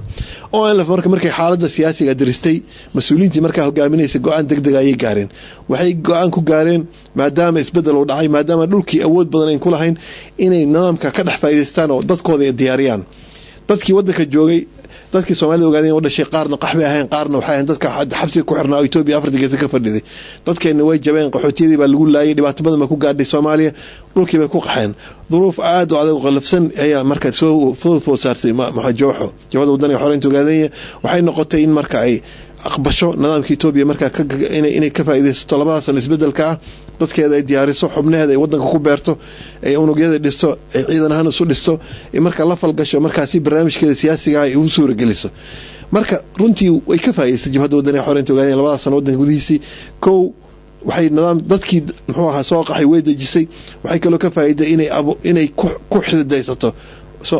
ONLF. Marka markay xaaladda siyaasiga diristay, mas-uuliyiintii markaa hogaaminaysa go-aan deg deg ayay gaareen. Waxay go-aan ku gaareen, maadaama isbedel uu dhacay, maadaama dhulkii awood badan ayn ku lahayn, inay nidaamka ka dhex faa'iidaystaan oo dadkooda ay diyaariyaan. Dadkii wadanka joogay, dadkii Soomaalida ogaadeen u dhashay, qaarna qaxbay ahayn, qaarna waxay ahayn dadka xabsiga ku xirnaa oo Etoobiya afarta geesa ka fadhiday. Dadkeenna way jabeen, qaxootiyadii baa lagu laayay, dhibaato badan baa ku gaadhay Soomaaliya, dhulkii bay ku qaxeen. Duruuf aad u adag oo qallafsan ayaa marka soo food saartay jooxo, Jabhadda Wadaniga Xoreynta Ogaadenya. Waxay noqotay in marka ay aqbasho nidaamka Etoobiya, markaa inay ka faa'iidaysato labadaas san isbedelka ah, dadkeeda ay diyaariso, xubnaheeda ay wadanka ku beerto, ay unugyada dhisto, ay ciidan ahaan isu dhisto, ay marka la falgasho, markaasi barnaamijkeeda siyaasiga ay ugu suurageliso. Marka runtii way ka faa'idaystay Jabhadda Wadaniga Xoreynta Ogaadenya labadaas sano wadanka gudihiisii. Kow, waxay nidaam dadkii muxuu ahaa soo qaxay way dejisay. Waxay kaloo ka faa'iiday inay ku xididaysato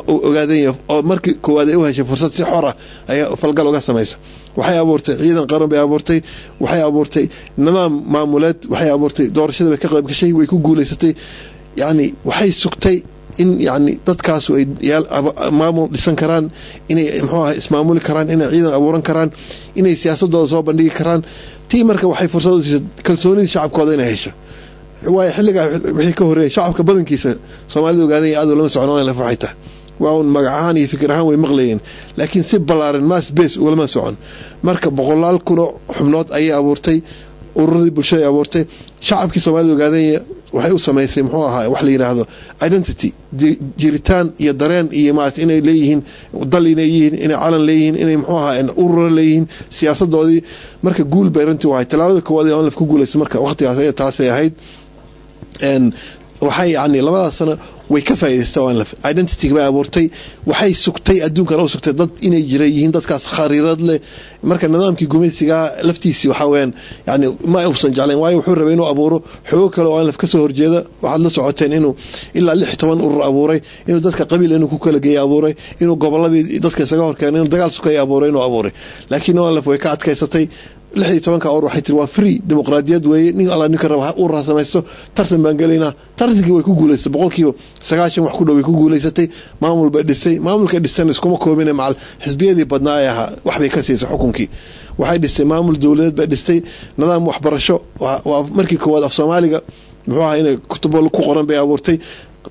Ogaadenya, oo markii koowaad ay u heshay fursad si xor ah ayaa falgal uga samaysa. Waxay abuurtay ciidan qaran bay abuurtay, waxay abuurtay nidaam maamuleed, waxay abuurtay doorashada bay ka qayb gashay, way ku guuleysatay. Yacni waxay sugtay in yani dadkaasu ay maamul dhisan karaan, inay muxuu aha ismaamuli karaan, inay ciidan abuuran karaan, inay siyaasadooda soo bandhigi karaan. Tii marka waxay fursad u siisay kalsoonidii shacabkooda inay hesho, waayo xilligaa wixii ka horreeyay shacabka badankiisa Soomaalida ogaadanya aad lama socon ONLF waxay tahay. Waa un magac ahaan iyo fikir ahaan way maqlayeen, laakiin si ballaaran mass base ugalama socon. Marka boqolaal kunoo xubnood ayay abuurtay, ururadii bulshada ay abuurtay. Shacabkii Soomaalida ogaadanya waxay u samaysay muxuu ahaa wax la yidhaahdo identity, jiritaan iyo dareen iyo maarata inay leeyihiin dal, inay yihiin, inay calan leeyihiin, inay muxuu ahaa urura leeyihiin, siyaasadoodii. Marka guul bay runtii wahay. Tallaabada koowaad ee ONLF ku guulaysa marka waqtigaas taasay ahayd. Waxay yani labadaas sano way ka faa'idaystay ONLF, identity bay abuurtay, waxay sugtay adduunkan u sugtay dad inay jira yihiin dadkaas khariirad leh. Marka nidaamkii gumaysigaa laftiisii waxaa weyaan yani ma uusan jeclayn, waayo wuxuu rabay inuu abuuro xoogo kale oo ONLF kasoo horjeeda. Waxaad la socoteen inuu ilaa 16 urur abuuray, inuu dadka qabiil inuu ku kala geeya abuuray, inuu goboladii dadka isaga horkeenay, inuu dagaal sukaya abuuray inuu abuuray. Laakiin ONLF way ka adkaysatay. 16-ka urur waxay tiri waa free, dimuqraadiyad weeye, nin alla ninka raba urur ha samaysto, tartan baan gelaynaa. Tartankii way ku guulaysatay, 90% wax ku dhow way ku guulaysatay. Maamul bay dhisay. Maamulkay dhistayna iskuma koobine, macal xisbiyadii badnaa ee ahaa wax bay ka siisay xukunkii. Waxay dhistay maamul dowladeed bay dhistay, nidaam waxbarasho, waa markii koowaad af Soomaaliga muxuu ahaa inay kutubo ku qoran bay abuurtay,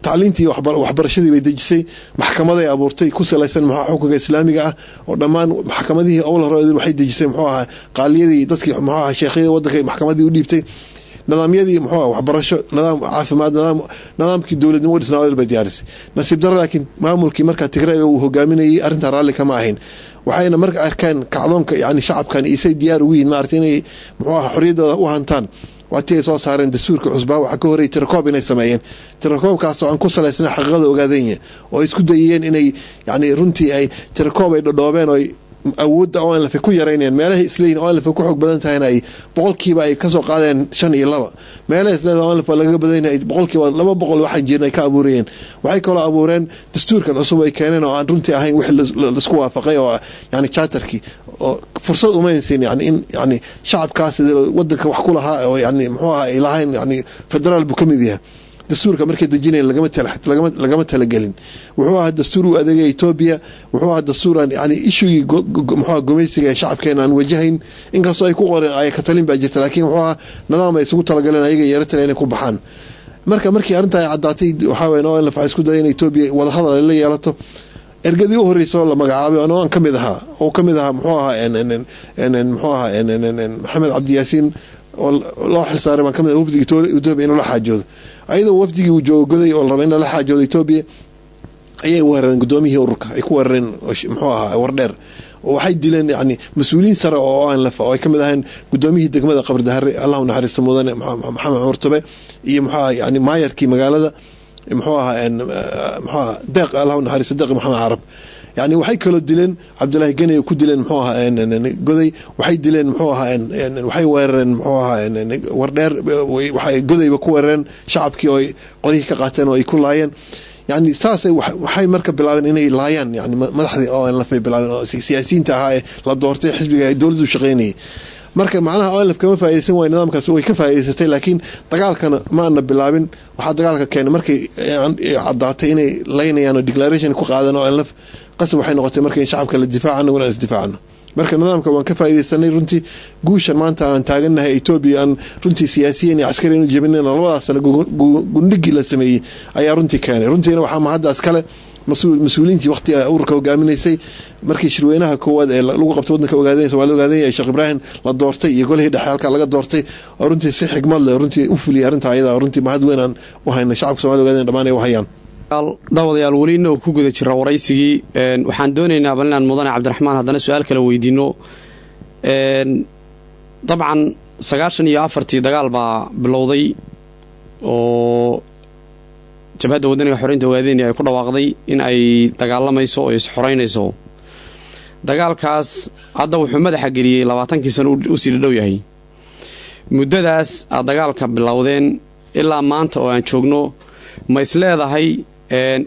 tacliintii waxbarashadii bay dejisay, maxkamaday abuurtay ku salaysan muxuu xukunka Islaamiga ah oo dhammaan maxkamadihii owl hore waxay dejisay muxuu ahaa qaaliyadii dadkii muxuu ahaa sheekhyada wadanka maxkamadii u dhiibtay, nidaamyadii muxuu ahaa waxbarasho, nidaam caafimaad, nidaamkii dowladnimo dhisnaa bay diyaarisay. Nasiib daro laakiin maamulkii markaa Tigrayga uu hogaaminayay arrintaa raalli kama ahayn. Waxayna marka arkeen kacdoonka yani shacabkan isay diyaar ugu yihiin maarata inay muxuu ahaa xorriyaddooda u hantaan. Waa tii ay soo saareen dastuurka cusbaa. Waxaa ka horreeyay tirakoob inay sameeyeen, tirakoobkaasoo aan ku salaysnay xaqiiqada Ogaadenya, oo ay isku dayeen inay yani runtii ay tirakoob ay dhodhoobeen oo ay awoodda ONLF ku yaraynayeen. Meelahay isleeyihin ONLF ku xoog badan tahayna ay boqolkiiba ay kasoo qaadeen 5 iyo 2, meelahay isleedahay ONLF waa lagaga badan yahay 200% waxaan jirin ay ka abuurayeen. Waxay kaloo abuureen dastuurkan cusub ay keeneen oo aan runtii ahayn wixii laisku waafaqay oo yani charterkii, oo fursad umaynsiin yani in yani shacabkaas wadanka wax ku lahaa oo yani muxuu ahaa ay lahayn yani federaal buu ka mid yahay. Dastuurka markay dejinayen lagama talagelin. Wuxuu ahaa dastuur u adeegaya Etoobiya, wuxuu ahaa dastuur aan yani ishugii muxuu gumaysiga ee shacabkeena aan wajahayn, inkastoo ay ku qoreen ay ka talin baa jirta, laakiin wuxuu ahaa nidaam ay isugu talagaleen ayaga iyo Eritrea inay ku baxaan. Marka markii arrintaa ay caddaatay, waxaa weeye ONLF waxay isku dayay in Etoobiya wadahadal ay la yeelato. Ergadii u horreysay oo la magacaabay anoo aan ka mid ahaa, oo ka mid ahaa muxuu ahaa Maxamed Cabdiyaasiin oo loo xilsaaray baan ka mid ah wafdiga Etoobiya inuu la xaajoodo. Ayadoo wafdigii uu joogo Goday oo la rabay in lala xaajoodo Etoobiya. Ayay weerareen gudoomiyihii ururka, ay ku weerareen, muxuu ahaa, Wardheer, oo waxay dileen yani mas-uuliyiin sare oo ONLF, oo ay kamid ahayn gudoomiyihii degmada Qabri Dahare, Allahu naxariista, mudane Maxamed Cumar Tube, iyo muxuu ahaa yani maayarkii magaalada, muxuu ahaa, muxuu ahaa, Deeq, Allahu naxariista, Deeq Maxamed Carab. Yani waxay kaloo dileen Cabdillaahi Ganey, ku dileen, muxuu ahaa, Goday. Waxay dileen, muxuu ahaa, waxay weerareen, muxuu ahaa, Wardheer. Waxay Godayba ku weerareen shacabkii oo ay qoryihii ka qaateen oo ay ku laayeen. Yani saasay waxay marka bilaabeen inay laayaan yani madaxdii ONLF bay bilaabeen, oo siyaasiyiinta ahaa ee la doortay, xisbiga ay dowladdu shaqeynayay. Marka macnaha ONLF kama faa'iidaysan waay nidaamkaas, way ka faa'iidaysatay, laakiin dagaalkana ma ana bilaabin. Waxaa dagaalka keenay markay caddaatay inay laynayaan oo declaration ku qaadan ONLF, qasab waxay noqotay marka in shacabka la difaaca, anaguna aan isdifaacno. Marka nidaamka waan ka faa'iidaysanay runtii. Guushan maanta aan taagannahay, Etoobiya aan runtii siyaasiyan iyo caskariyan u jebinayna, labadaas sano gundhigii la sameeyey ayaa runtii keenay. Runtiina waxaa mahaddaas kale mas-uuliyiintii waqtiga ururka hogaaminaysay, markii shirweynaha koowaad ee lagu qabtay waddanka Ogaadeen, Soomaalida Ogaadeen, ee Sheekh Ibraahim la doortay iyo golihii dhexe halkaa laga doortay, oo runtii si xigmad leh runtii u fuliyay arrinta ayada. Runtii mahad weyn aan u haynay, shacabka Somalida Ogaadeen dhammaan ay u hayaan. Daawadayaal, weli inagoo ku guda jira waraysigii, waxaan doonaynaa bal inaan mudane Cabdiraxmaan haddana su-aal kale weydiino. Dabcan 94-tii dagaal baa bilowday oo Jabhadda Wadaniga Xoreynta Ogaadenia ay ku dhawaaqday in ay dagaalamayso oo is-xoreynayso. Dagaalkaas hadda wuxuu madaxa geliyey 20-kii sano usii dhadhow yahay. Muddadaas aad dagaalka bilowdeen ilaa maanta oo aan joogno, ma is leedahay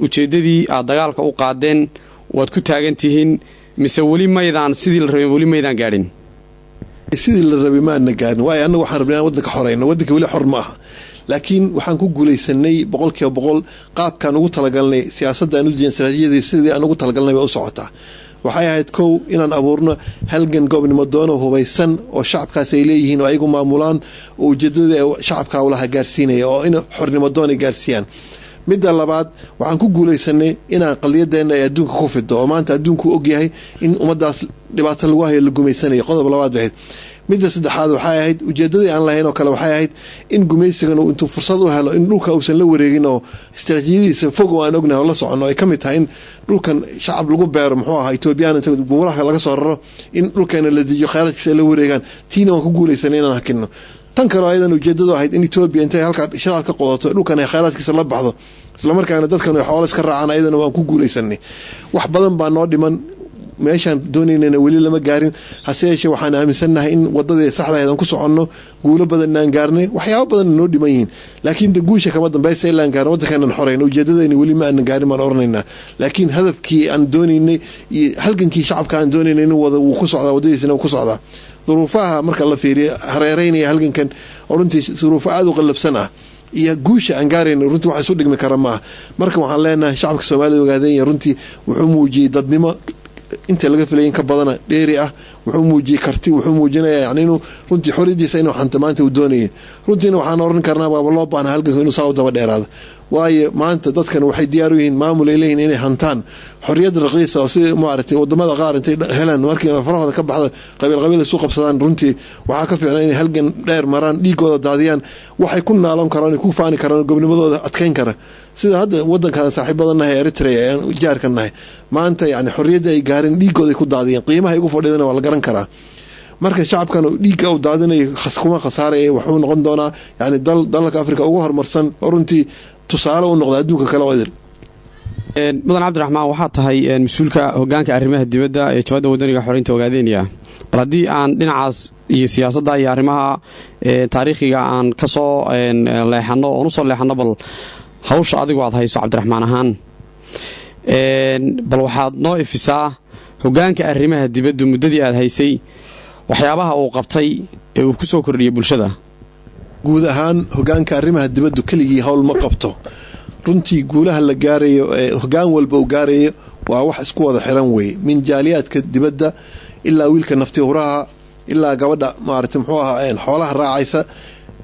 ujeeddadii aad dagaalka u qaadeen waad ku taagan tihiin, mise weli maydaan sidii la rabay, weli maydaan gaadhin? Sidii la rabay maana gaarin, waayo annaga waxaan rabnay inaan waddanka xoreyno. Waddanka weli xor ma aha, laakiin waxaan ku guulaysanay 100% qaabkaan ugu talagalnay. Siyaasadda aan u dejin, istaraatiijiyadii sidii aan ugu talagalnay bay u socotaa. Waxay ahayd, kow, inaan abuurno halgan goobnimo doono hubaysan oo shacabkaas ay leeyihiin oo ayagu maamulaan, oo ujeedadii shacabka ulaha gaarsiinaya, oo in xornimo doon ay gaarsiiyaan. Midda labaad, waxaan ku guulaysanay inaan qadiyadeena ay adduunka ku fido, oo maanta adduunku ogyahay in ummadaas dhibaato lagu hayo, la gumaysanayo. Qodob labaad bay ahayd. Midda saddexaad waxay ahayd, ujeedadii aan lahayn oo kale waxay ahayd in gumaysigan intuu fursad u helo in dhulka uusan la wareegin, oo istaraatiijiyadiisa fog oo aan ognahay oo la soconno ay ka mid tahay in dhulkan shacab lagu beero, muxuu ahaa, Etoobiyaan inta buuraha laga soo raro in dhulkeena la dejiyo, kheyraadkiisa ay la wareegaan. Tiina waan ku guulaysanay inaan hakino. Tan kaleo ayadan ujeedadu ahayd in Etoobiya intay halkaa shidaal ka qodato, dhulkan ay kheyraadkiisa la baxdo, islamarkaana dadkan ay xoolo iska raacaan, ayadana waan ku guulaysanay. Wax badan baa noo dhiman, meeshaan doonaynana weli lama gaarin. Hase yeeshee waxaan aaminsannahay in wadadii saxda ahayd aan ku soconno, guulo badan aan gaarnay, waxyaabo badanna noo dhiman yihiin, laakiin de guusha kama dambaysa ilaan gaarno waddankaanan xoreyno. Ujeedadayna weli ma aanan gaarin baan oranaynaa, laakiin hadafkii aan doonaynay iyo halgankii shacabka aan doonaynay inuu wada wuu ku socdaa, waddadiisina wuu ku socdaa. Duruufaha marka la fiiriyo hareereynaya halgankan, oo runtii duruufo aada u qallabsan ah, iyo guusha aan gaarayno, runtii wax isu dhigmi kara maaha. Marka waxaan leenahay shacabka Soomaalida Ogaadenya runtii wuxuu muujiyey dadnimo inta laga filayay in ka badana dheeri ah. Wuxuu muujiyey karti, wuxuu muujinaya yani inuu runtii xoriyadiisa inuu xanta maanta uu doonayay. Runtiina waxaan oran karnaa waaba loo baahna halganka inuu saa u daba dheeraado, waayo maanta dadkan waxay diyaar u yihiin maamul ay leeyihin inay hantaan xoriyad raqiisa, oo sida maaragtay wadamada qaar intay helaan markii farahooda ka baxdo qabiil qabiil isu qabsadaan. Runtii waxaa ka fiicna inay halgan dheer maraan, dhiigooda daadiyaan, waxay ku naalon karaan, ku faani karaan, gobnimadooda adkeyn kara, sida hadda wadankan saaxiibadan nahay, Eritrea, aan jaarkan nahay maanta. Yani xorriyadda ay gaareen dhiigooday ku daadiyeen, qiimaha ay ugu fadhidana waa la garan karaa. Marka shacabkan dhiigga uu daadinayo kuma khasaaraya, wuxuu noqon doonaa yani dalalka Africa ugu horumarsan, oo runtii tusaale u noqda adduunka kale oo idil. Mudan Cabdiraxmaan, waxaa tahay mas-uulka hogaanka arrimaha dibadda ee Jabhadda Wadaniga Xoreynta Ogaadenia. Bal haddii aan dhinacaas iyo siyaasadda iyo arrimaha taariikhiga aan ka soo leexanno oon usoo leexanno, bal hawsha adigu aad hayso Cabdiraxmaan ahaan, bal waxaad noo ifisaa hogaanka arrimaha dibaddu muddadii aad haysay waxyaabaha uu qabtay ee uu ku soo kordhiyey bulshada. Guud ahaan hogaanka arrimaha dibaddu keligii howl ma qabto. Runtii guulaha la gaarayo ee hogaan walba uu gaarayo waa wax isku wada xiran weeye, min jaaliyaadka dibadda ilaa wiilka nafti huraha, ilaa gabadha maarata, muxuu ahaa, xoolaha raacaysa,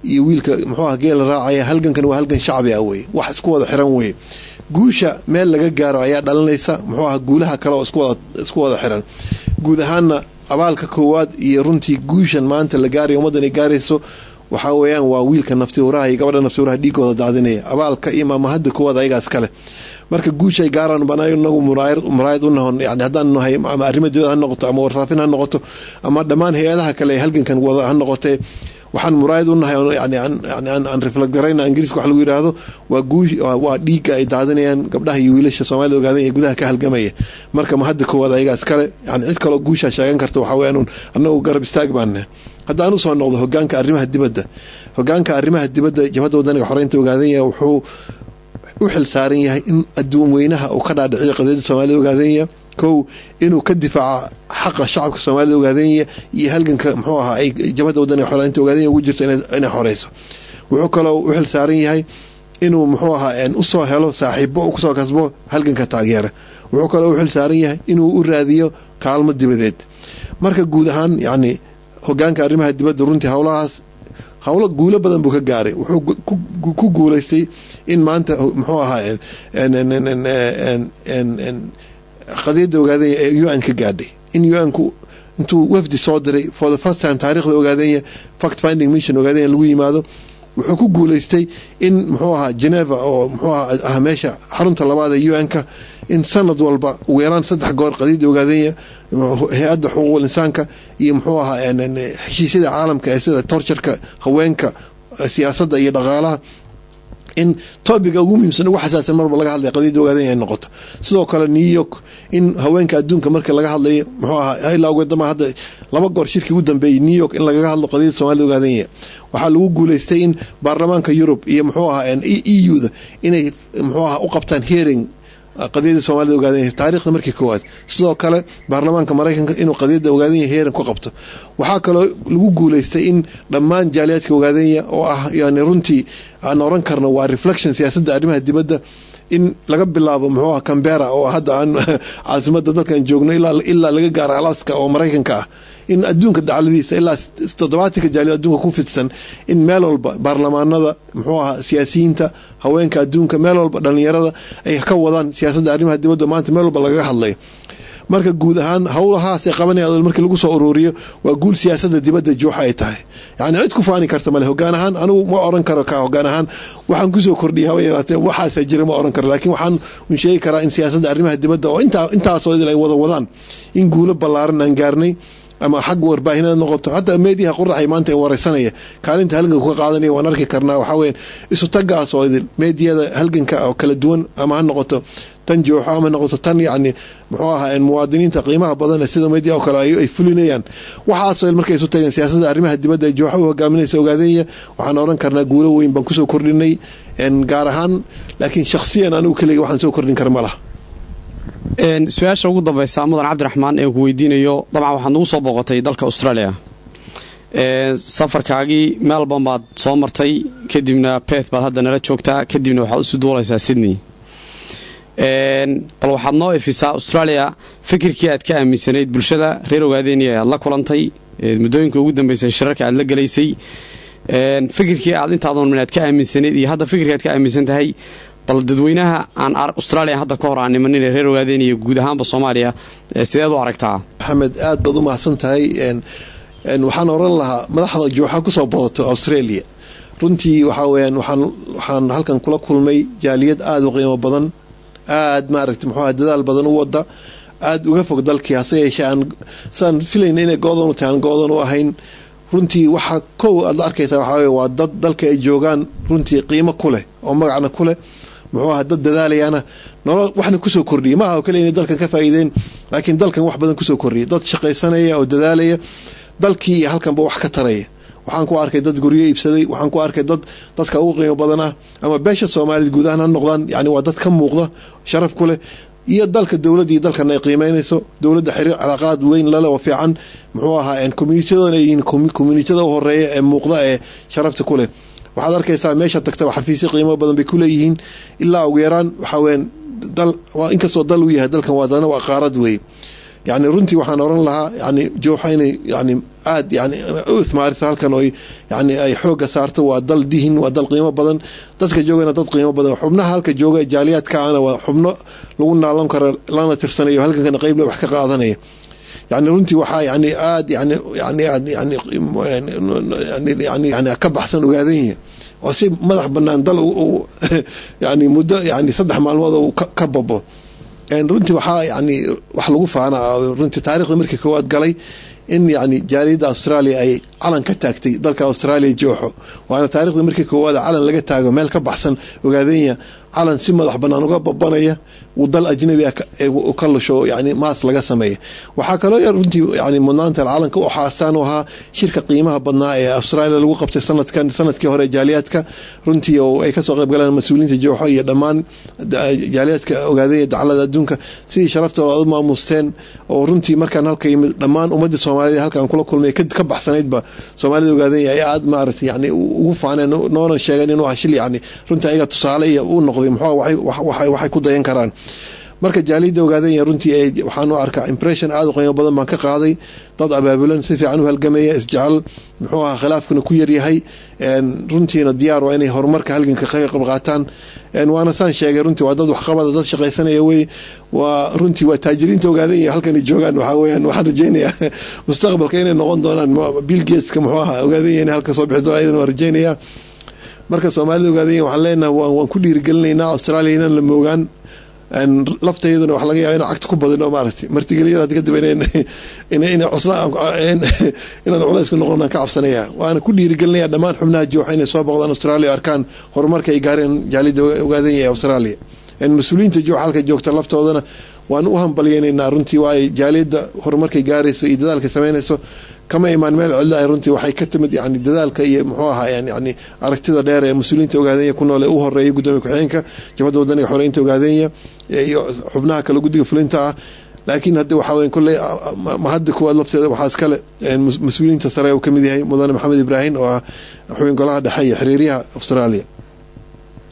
iyo wiilka, muxuu aha, geela raacaya. Halgankan waa halgan shacbi ah weye, wax isku wada xiran weye. Guusha meel laga gaaro ayaa dhalinaysa, muxuu aha, guulaha kale oo isku wada xiran. Guud ahaanna abaalka koowaad iyo runtii guushan maanta la gaarayo, ummaddan ay gaarayso, waxaa weeyaan waa wiilka nafti huraha iyo gabadha nafti huraha dhiigooda daadinaya. Abaalka iyo maamahadda koowaad ayagaas kale. Marka guushay gaaraan baan inagu muraayad u nahon, yani haddaan nahay ama arrimo dibad ha noqoto ama warfaafin ha noqoto ama dhammaan hay-adaha kale ee halgankan wada ha noqotee, waxaan muraayad u nahay, yani aan reflect garayna, Ingiriiska wax lagu yidhaahdo, waa guush, waa dhiigga ay daadinayaan gabdhaha iyo wiilasha Soomaalida ogaadan ee gudaha ka halgamaya. Marka ma hadda koowaad ayagaas kale, yani cid kaloo guushaa sheegan karta waxaa weeyaan annagu garab istaag baana. Haddaan usoo noqdo hogaanka arrimaha dibadda, hogaanka arrimaha dibadda Jabhadda Wadaniga Xoreynta Ogaadanya wuxuu u xil saaran yahay in adduun weynaha uu ka dhaadhiciyo qadiyadda Soomaalida Ogaadanya. Kow, inuu ka difaaco xaqa shacabka Soomaalida Ogaadanya iyo halganka, muxuu ahaa, ay Jabhadda Wadaniga Xoreynta Ogaadanya ugu jirto inay xoreyso. Wuxuu kaloo u xil saaran yahay inuu, muxuu ahaa, usoo helo saaxiibo, kusoo kasbo halganka taageera. Wuxuu kaloo u xil saaran yahay inuu u raadiyo kaalmo dibadeed. Marka guud ahaan, yacni, hogaanka arrimaha dibadda runtii howlahaas howlo guulo badan buu ka gaaray. Wuxuu ku guuleystay in maanta, muxuu ahaa, qadiyadda Ogaadanya ee UN ka gaadhay, in UN-ku intuu wafdi soo diray for the first time taarikhda Ogaadanya fact finding mission Ogaadanya lagu yimaado. Wuxuu ku guuleystay in, muxuu ahaa, Geneva oo, muxuu ahaa, ah meesha xarunta labaad ee UN-ka, in sanad walba ugu yaraan 3 goor qadiyadda Ogaadanya hay-adda xuquuqul insaanka iyo, muxuu ahaa, heshiisyada caalamka ee sida torture-ka, haweenka, siyaasadda iyo dhaqaalaha, in topic-ga ugu muhiimsan, ugu xasaasan marba laga hadlaya qadiyadda Ogaadanya ay noqoto. Sidoo kale New York, in haweenka adduunka marka laga hadlayo, muxuu ahaa, ilaa wadama hadda 2 goor shirkii ugu dambeeyey New York in lagaga hadlo qadiyadda Soomaalida Ogaadanya. Waxaa lagu guuleystay in baarlamaanka Yurub iyo, muxuu ahaa, EU-da inay, muxuu ahaa, u qabtaan hearing qadiyadda Soomaalida Ogaadanya taarikhda markii koowaad. Sidoo kale baarlamaanka Maraykanka inuu qadiyadda Ogaadanya hearing ku qabto. Waxaa kaloo lagu guuleystay in dhammaan jaaliyaadka Ogaadanya oo ah, yani, runtii aan oran karno waa reflection siyaasadda arrimaha dibadda, in laga bilaabo, muxuu ah, Canberra oo hadda aan caasimada dalkan joogno ilaa laga gaaro Alaska oo Maraykanka ah, in adduunka dacladiisa ilaa 70-ka jaaliyad adduunka ku fidsan, in meel walba baarlamaanada, muxuu ahaa, siyaasiyiinta, haweenka adduunka, meel walba dhalinyarada ay ka wadaan siyaasadda arrimaha dibadda maanta meel walba lagaga hadlayo. Marka guud ahaan howlahaasay qabanaya markii lagu soo uruuriyo waa guul siyaasadda dibadda Jooxa ay tahay. Yani cid ku faani karta male. Hogaan ahaan anigu ma oran karo ka hogaan ahaan waxaan kusoo kordhiyay haba yaraatee waxaasa jira, ma oran karo, laakiin waxaan un sheegi karaa in siyaasadda arrimaha dibadda oo intaa intaasoo idil ay wada wadaan in guulo ballaaran aan gaarnay, ama xag warbaahinada noqoto, hataa meediyaha Qoraxay maanta ee wareysanaya kaalinta halganka ka qaadanaya waan arki karnaa. Waxaa weya isu tagaas oo idil meediyada halganka oo kala duwan, ama ha noqoto tan Jooxo ama noqoto tan, yacni, muxuu ahaa, muwaadiniinta qiimaha badan sida media oo kale ay fulinayaan, waxaasoo markay isu tageen siyaasadda arrimaha dibadda ee Jooxo u hogaaminaysa Ogaadenya, waxaan oran karnaa guulo weyn baan kusoo kordhinay gaar ahaan, laakiin shakhsiyan anigu keliga waxaan soo kordhin kara ma laha. Su-aasha ugu dambeysa, mudan Cabdiraxmaan, ee ku weydiinayo, dabcan waxaad nagu soo booqatay dalka Australia. Safarkaagii Melbourne baad soo martay, kadibna Perth baad hadda nala joogtaa, kadibna waxaad usi duulaysaa Sydney. Bal waxaad noo ifisaa Australia fikirkii aad ka aaminsanayd bulshada reer Ogaadeniya aad la kulantay muddooyinka ugu dambeysay, shirarka aad la gelaysay, fikirkii aad intaadan aad ka aaminsanayd iyo hadda fikirkii aad ka aaminsan tahay. Bal dadweynaha aan Australia hadda ka hor aan nimanin ee reer Ogaadeniya, guud ahaanba Soomaaliya, sideed u aragtaa? Maxamed, aad baad u mahadsan tahay. Waxaan oran lahaa madaxda Jooxa kusoo badato Australia runtii waxaa weyaan waxaan halkan kula kulmay jaaliyad aada u qiimo badan, aada, maaragtay, muxuu aha, dadaal badan u wada, aada uga fog dalkii, hase yeeshee aan saan filayna inay go-doon u tahay aan go-doon u ahayn. Runtii waxa kow aad la arkaysaa waxaa wey waa dad dalka ay joogaan runtii qiimo ku leh oo magacna ku leh, muxuu aha, dad dadaalayaana, nolol waxna kusoo kordhiyay. Maaha oo kale inay dalkan ka faa'iideen, laakiin dalkan wax badan kusoo kordhiyay, dad shaqaysanaya oo dadaalaya, dalkii iyo halkanba wax ka taraya. Waxaan ku arkay dad guryo iibsaday, waxaan ku arkay dad dadka ugu qiimo badan ah, ama beesha Soomaalida guud ahaan ha noqdaan, yani waa dad ka muuqda, sharaf ku leh, iyo dalka dowladda iyo dalkan ay qiimeynayso, dowladda xiriir calaaqaad weyn lale oo fiican, muxuu ahaa, community-yadan ay yihiin community-yada u horeeya ee muuqda ee sharafta ku leh. Waxaad arkaysaa meesha tagtaba xafiisyo qiimo badan bay ku leeyihiin. Ilaa ugu yaraan waxaa weyaan dal, inkastoo dal uu yahay dalkan, waa dana waa qaarad wey. Yani runtii waxaan oran lahaa, yani, Jooxa inay, yani, aada, yani, u ithmaarisa halkan oo yani ay xoogga saarto. Waa dal dihin, waa dal qiimo badan, dadka joogana dad qiimo badan. Xubnaha halka jooga ee jaaliyaadka ana waa xubno lagu naalan karo lana tirsanayo, halkankana qeyble wax ka qaadanaya. Yani runtii waxaa, yani, aada, yani aad, yani ka baxsan Ogaadanya. Oo si madax banaan dal yani muddo yani 3 maalmood uu ka babo. Runtii waxaa yani wax lagu faana, runtii taarikhda markii koowaad galay in yani jaaliyadda Australia ay calan ka taagtay dalka Australia jooxo. Waana taarikhda markii koowaad calan laga taago meel ka baxsan Ogaadenya, calan si madax banaan uga babanaya uu dal ajnabi ah ka lusho, yani maas laga sameeya. Waxaa kaloo runtii yani mudnaanta calanka u xaastaan u ahaa shirka qiimaha badnaa ee Australia lagu qabtay sanadkan, sanadkii hore, jaaliyaadka runtii oo ay kasoo qayb galeen mas-uuliyiinta jooxo iyo dhammaan jaaliyaadka Ogaadenya daclada adduunka. Sidii sharafta aad u maamuusteen oo runtii markaan halka yimid dhammaan ummadii Soomaalida halkaan kula kulmay ka baxsanaydba Soomaalida Ogaadenya ay aad maaragtay yani ugu faaneen, noona sheegeen inuu shil yani runtii ayaga tusaale iyo u noqday muxuu waxay ku dayan karaan. Marka jaaliyadda Ogaadenya runtii waxaan u arkaa impression aada u qiimo badan baan ka qaaday, dad abaabulan, si fiican u halgamaya, isjecel, muxuu ahaa, khilaafkuna ku yaryahay, runtiina diyaar waa inay horumarka halganka ka qayb qaataan. Waana saan sheegay, runtii waa dad waxqabada, dad shaqaysanaya wey. Waa runtii waa taajiriinta Ogaadanya halkanay joogaan. Waxaa weyaan waxaan rajeynayaa mustaqbalka inay noqon doonaan Bill Gateska, muxuu ahaa, Ogaadanya inay halka soo bixi doonaan ayadana waan rajeynayaa. Marka Soomaalida Ogaadanya waxaan leenahay waan ku dhiirigelinaynaa Australia inaan la moogaan. Laftayduna waxa laga yaaba inaan cagta ku badino, maaragtay, martigeliyada hadda kadib inay cusla inaan culays ku noqon aan ka cabsanaya. Waana ku dhiirigelinaya dhammaan xubnaha jooxa inay soo boqdaan Australia, arkaan horumarka ay gaareen jaaliyadda Ogaadanya ee Australia. Mas-uuliyiinta jooxa halka joogta laftoodana waan u hambalyeynaynaa runtii, waayo jaaliyadda horumarkay gaarayso iyo dadaalka sameynayso kama imaan meel cidla ah. Runtii waxay ka timid yani dadaalka iyo muxuu ahaa yani aragtida dheer ee mas-uuliyiinta Ogaadenya ku nool ee u horeeya gudoomiye ku-xigeenka Jabhadda Wadaniga Xoreynta Ogaadenya iyo xubnaha kale guddiga fulinta ah. Laakiin hadda waxaa weya kolley mahadda kuwaad lafteeda waxaa iskale mas-uuliyiinta sare uu kamid yahay mudane Maxamed Ibraahim oo ah xubin golaha dhexe iyo xiriiryaha Australia.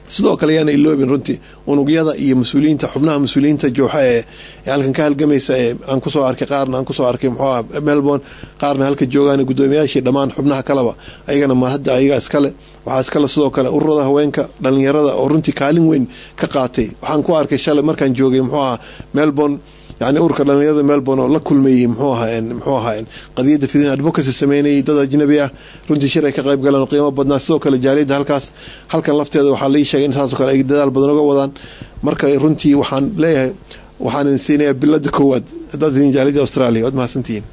Sidoo kale yaana iloobin runtii unugyada iyo mas-uuliyiinta, xubnaha mas-uuliyiinta jooxa ee halkan ka halgamaysa ee aan kusoo arkay, qaarna aan kusoo arkay muxuu ah Melbourne, qaarna halka joogaan, guddoomiyaashii dhammaan xubnaha kaleba ayagana mahadda ayaga iskale. Waxaa iskale sidoo kale ururada haweenka, dhalinyarada oo runtii kaalin weyn ka qaatay. Waxaan ku arkay shalay markaan joogay muxuu ahaa Melbourne, yani ururka dhalinyarada Melbourne oo la kulmayey muxuu ahaa qadiyadda fidin, advocacy sameynayay dad ajnabi ah, runtii shir ay ka qayb galeen oo qiimo badnaa. Sidoo kale jaaliyadda halkaas halkan lafteeda waxaa lai sheegay in saasoo kale ay dadaal badan uga wadaan. Marka runtii waxaan leeyahay, waxaan idin siinayaa bilada koowaad haddaad idin jaaliyadda Australia. Waad mahadsantihiin.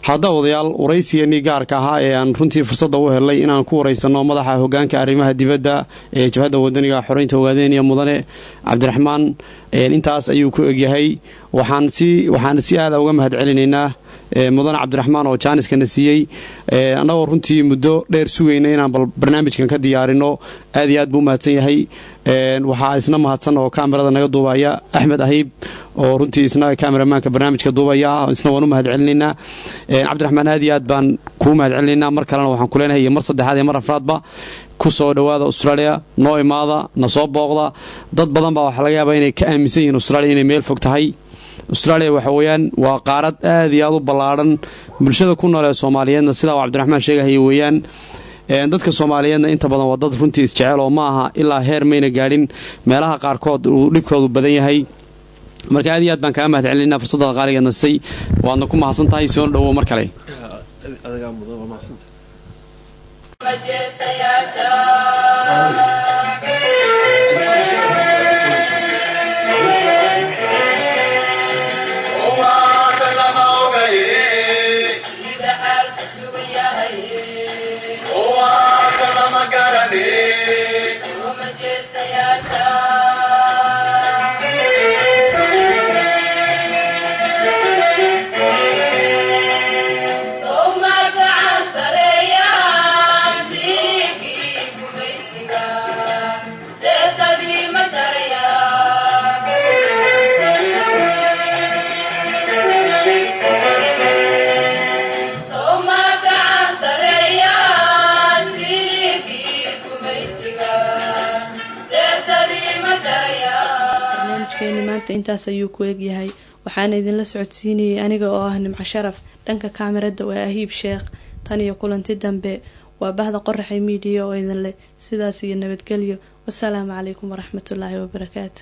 Hadda wadayaal, waraysigeenii gaarka ahaa ee aan runtii fursadda u helnay inaan ku waraysano madaxa hogaanka arrimaha dibadda ee Jabhadda Wadaniga Xoreynta Ogaadeenaya, mudane Cabdiraxmaan, intaas ayuu ku egyahay. Waxaan si aada uga mahad celinaynaa mudane Cabdiraxmaan oo jaaniskana siiyey, annagoo runtii muddo dheer sugayna inaan bal barnaamijkan ka diyaarino. Aad iyo aad buu mahadsan yahay. Waxaa isna mahadsan oo kamerada naga duubaya Axmed Ahiib oo runtii isna kameramaanka barnaamijka duubaya, isna waan u mahad celinaynaa. Cabdiraxmaan, aad iyo aad baan kuu mahad celinaynaa. Mar kalena waxaan ku leenahay, iyo mar saddexaad iyo mar afraadba, ku soo dhowaada Australia, noo imaada, na soo booqda. Dad badan baa waxaa laga yaabaa inay ka aaminsan yihiin Australia inay meel fog tahay. Australia waxa weeyaan waa qaarad aad iyo aad u ballaadhan. Bulshada ku nool ee Soomaaliyeedna sidaa uu Cabdiraxmaan sheegahaya weeyaan. Dadka Soomaaliyeedna inta badan waa dad runtii isjecel oo ma aha ilaa heer mayna gaadhin meelaha qaarkood uu dhibkoodu badan yahay. Marka aad iyo aad baan kaga mahad celinayna fursadda qaaligeed nasay, waadna ku mahadsan tahay. Soo dhowo mar kale. Adagaa mudan, waa mahadsanta. Barnaamijkeeni maanta intaas ayuu ku egyahay. Waxaana idinla socodsiinayay aniga oo ah Nimco Sharaf. Dhanka kaamirada waa Ahiib Sheekh. Tan iyo kulanti dambe, waa bahda Qoraxay Media oo idin leh sidaas iyo nabadgelyo. Wasalaamu calaykum waraxmatullaahi wabarakaatu.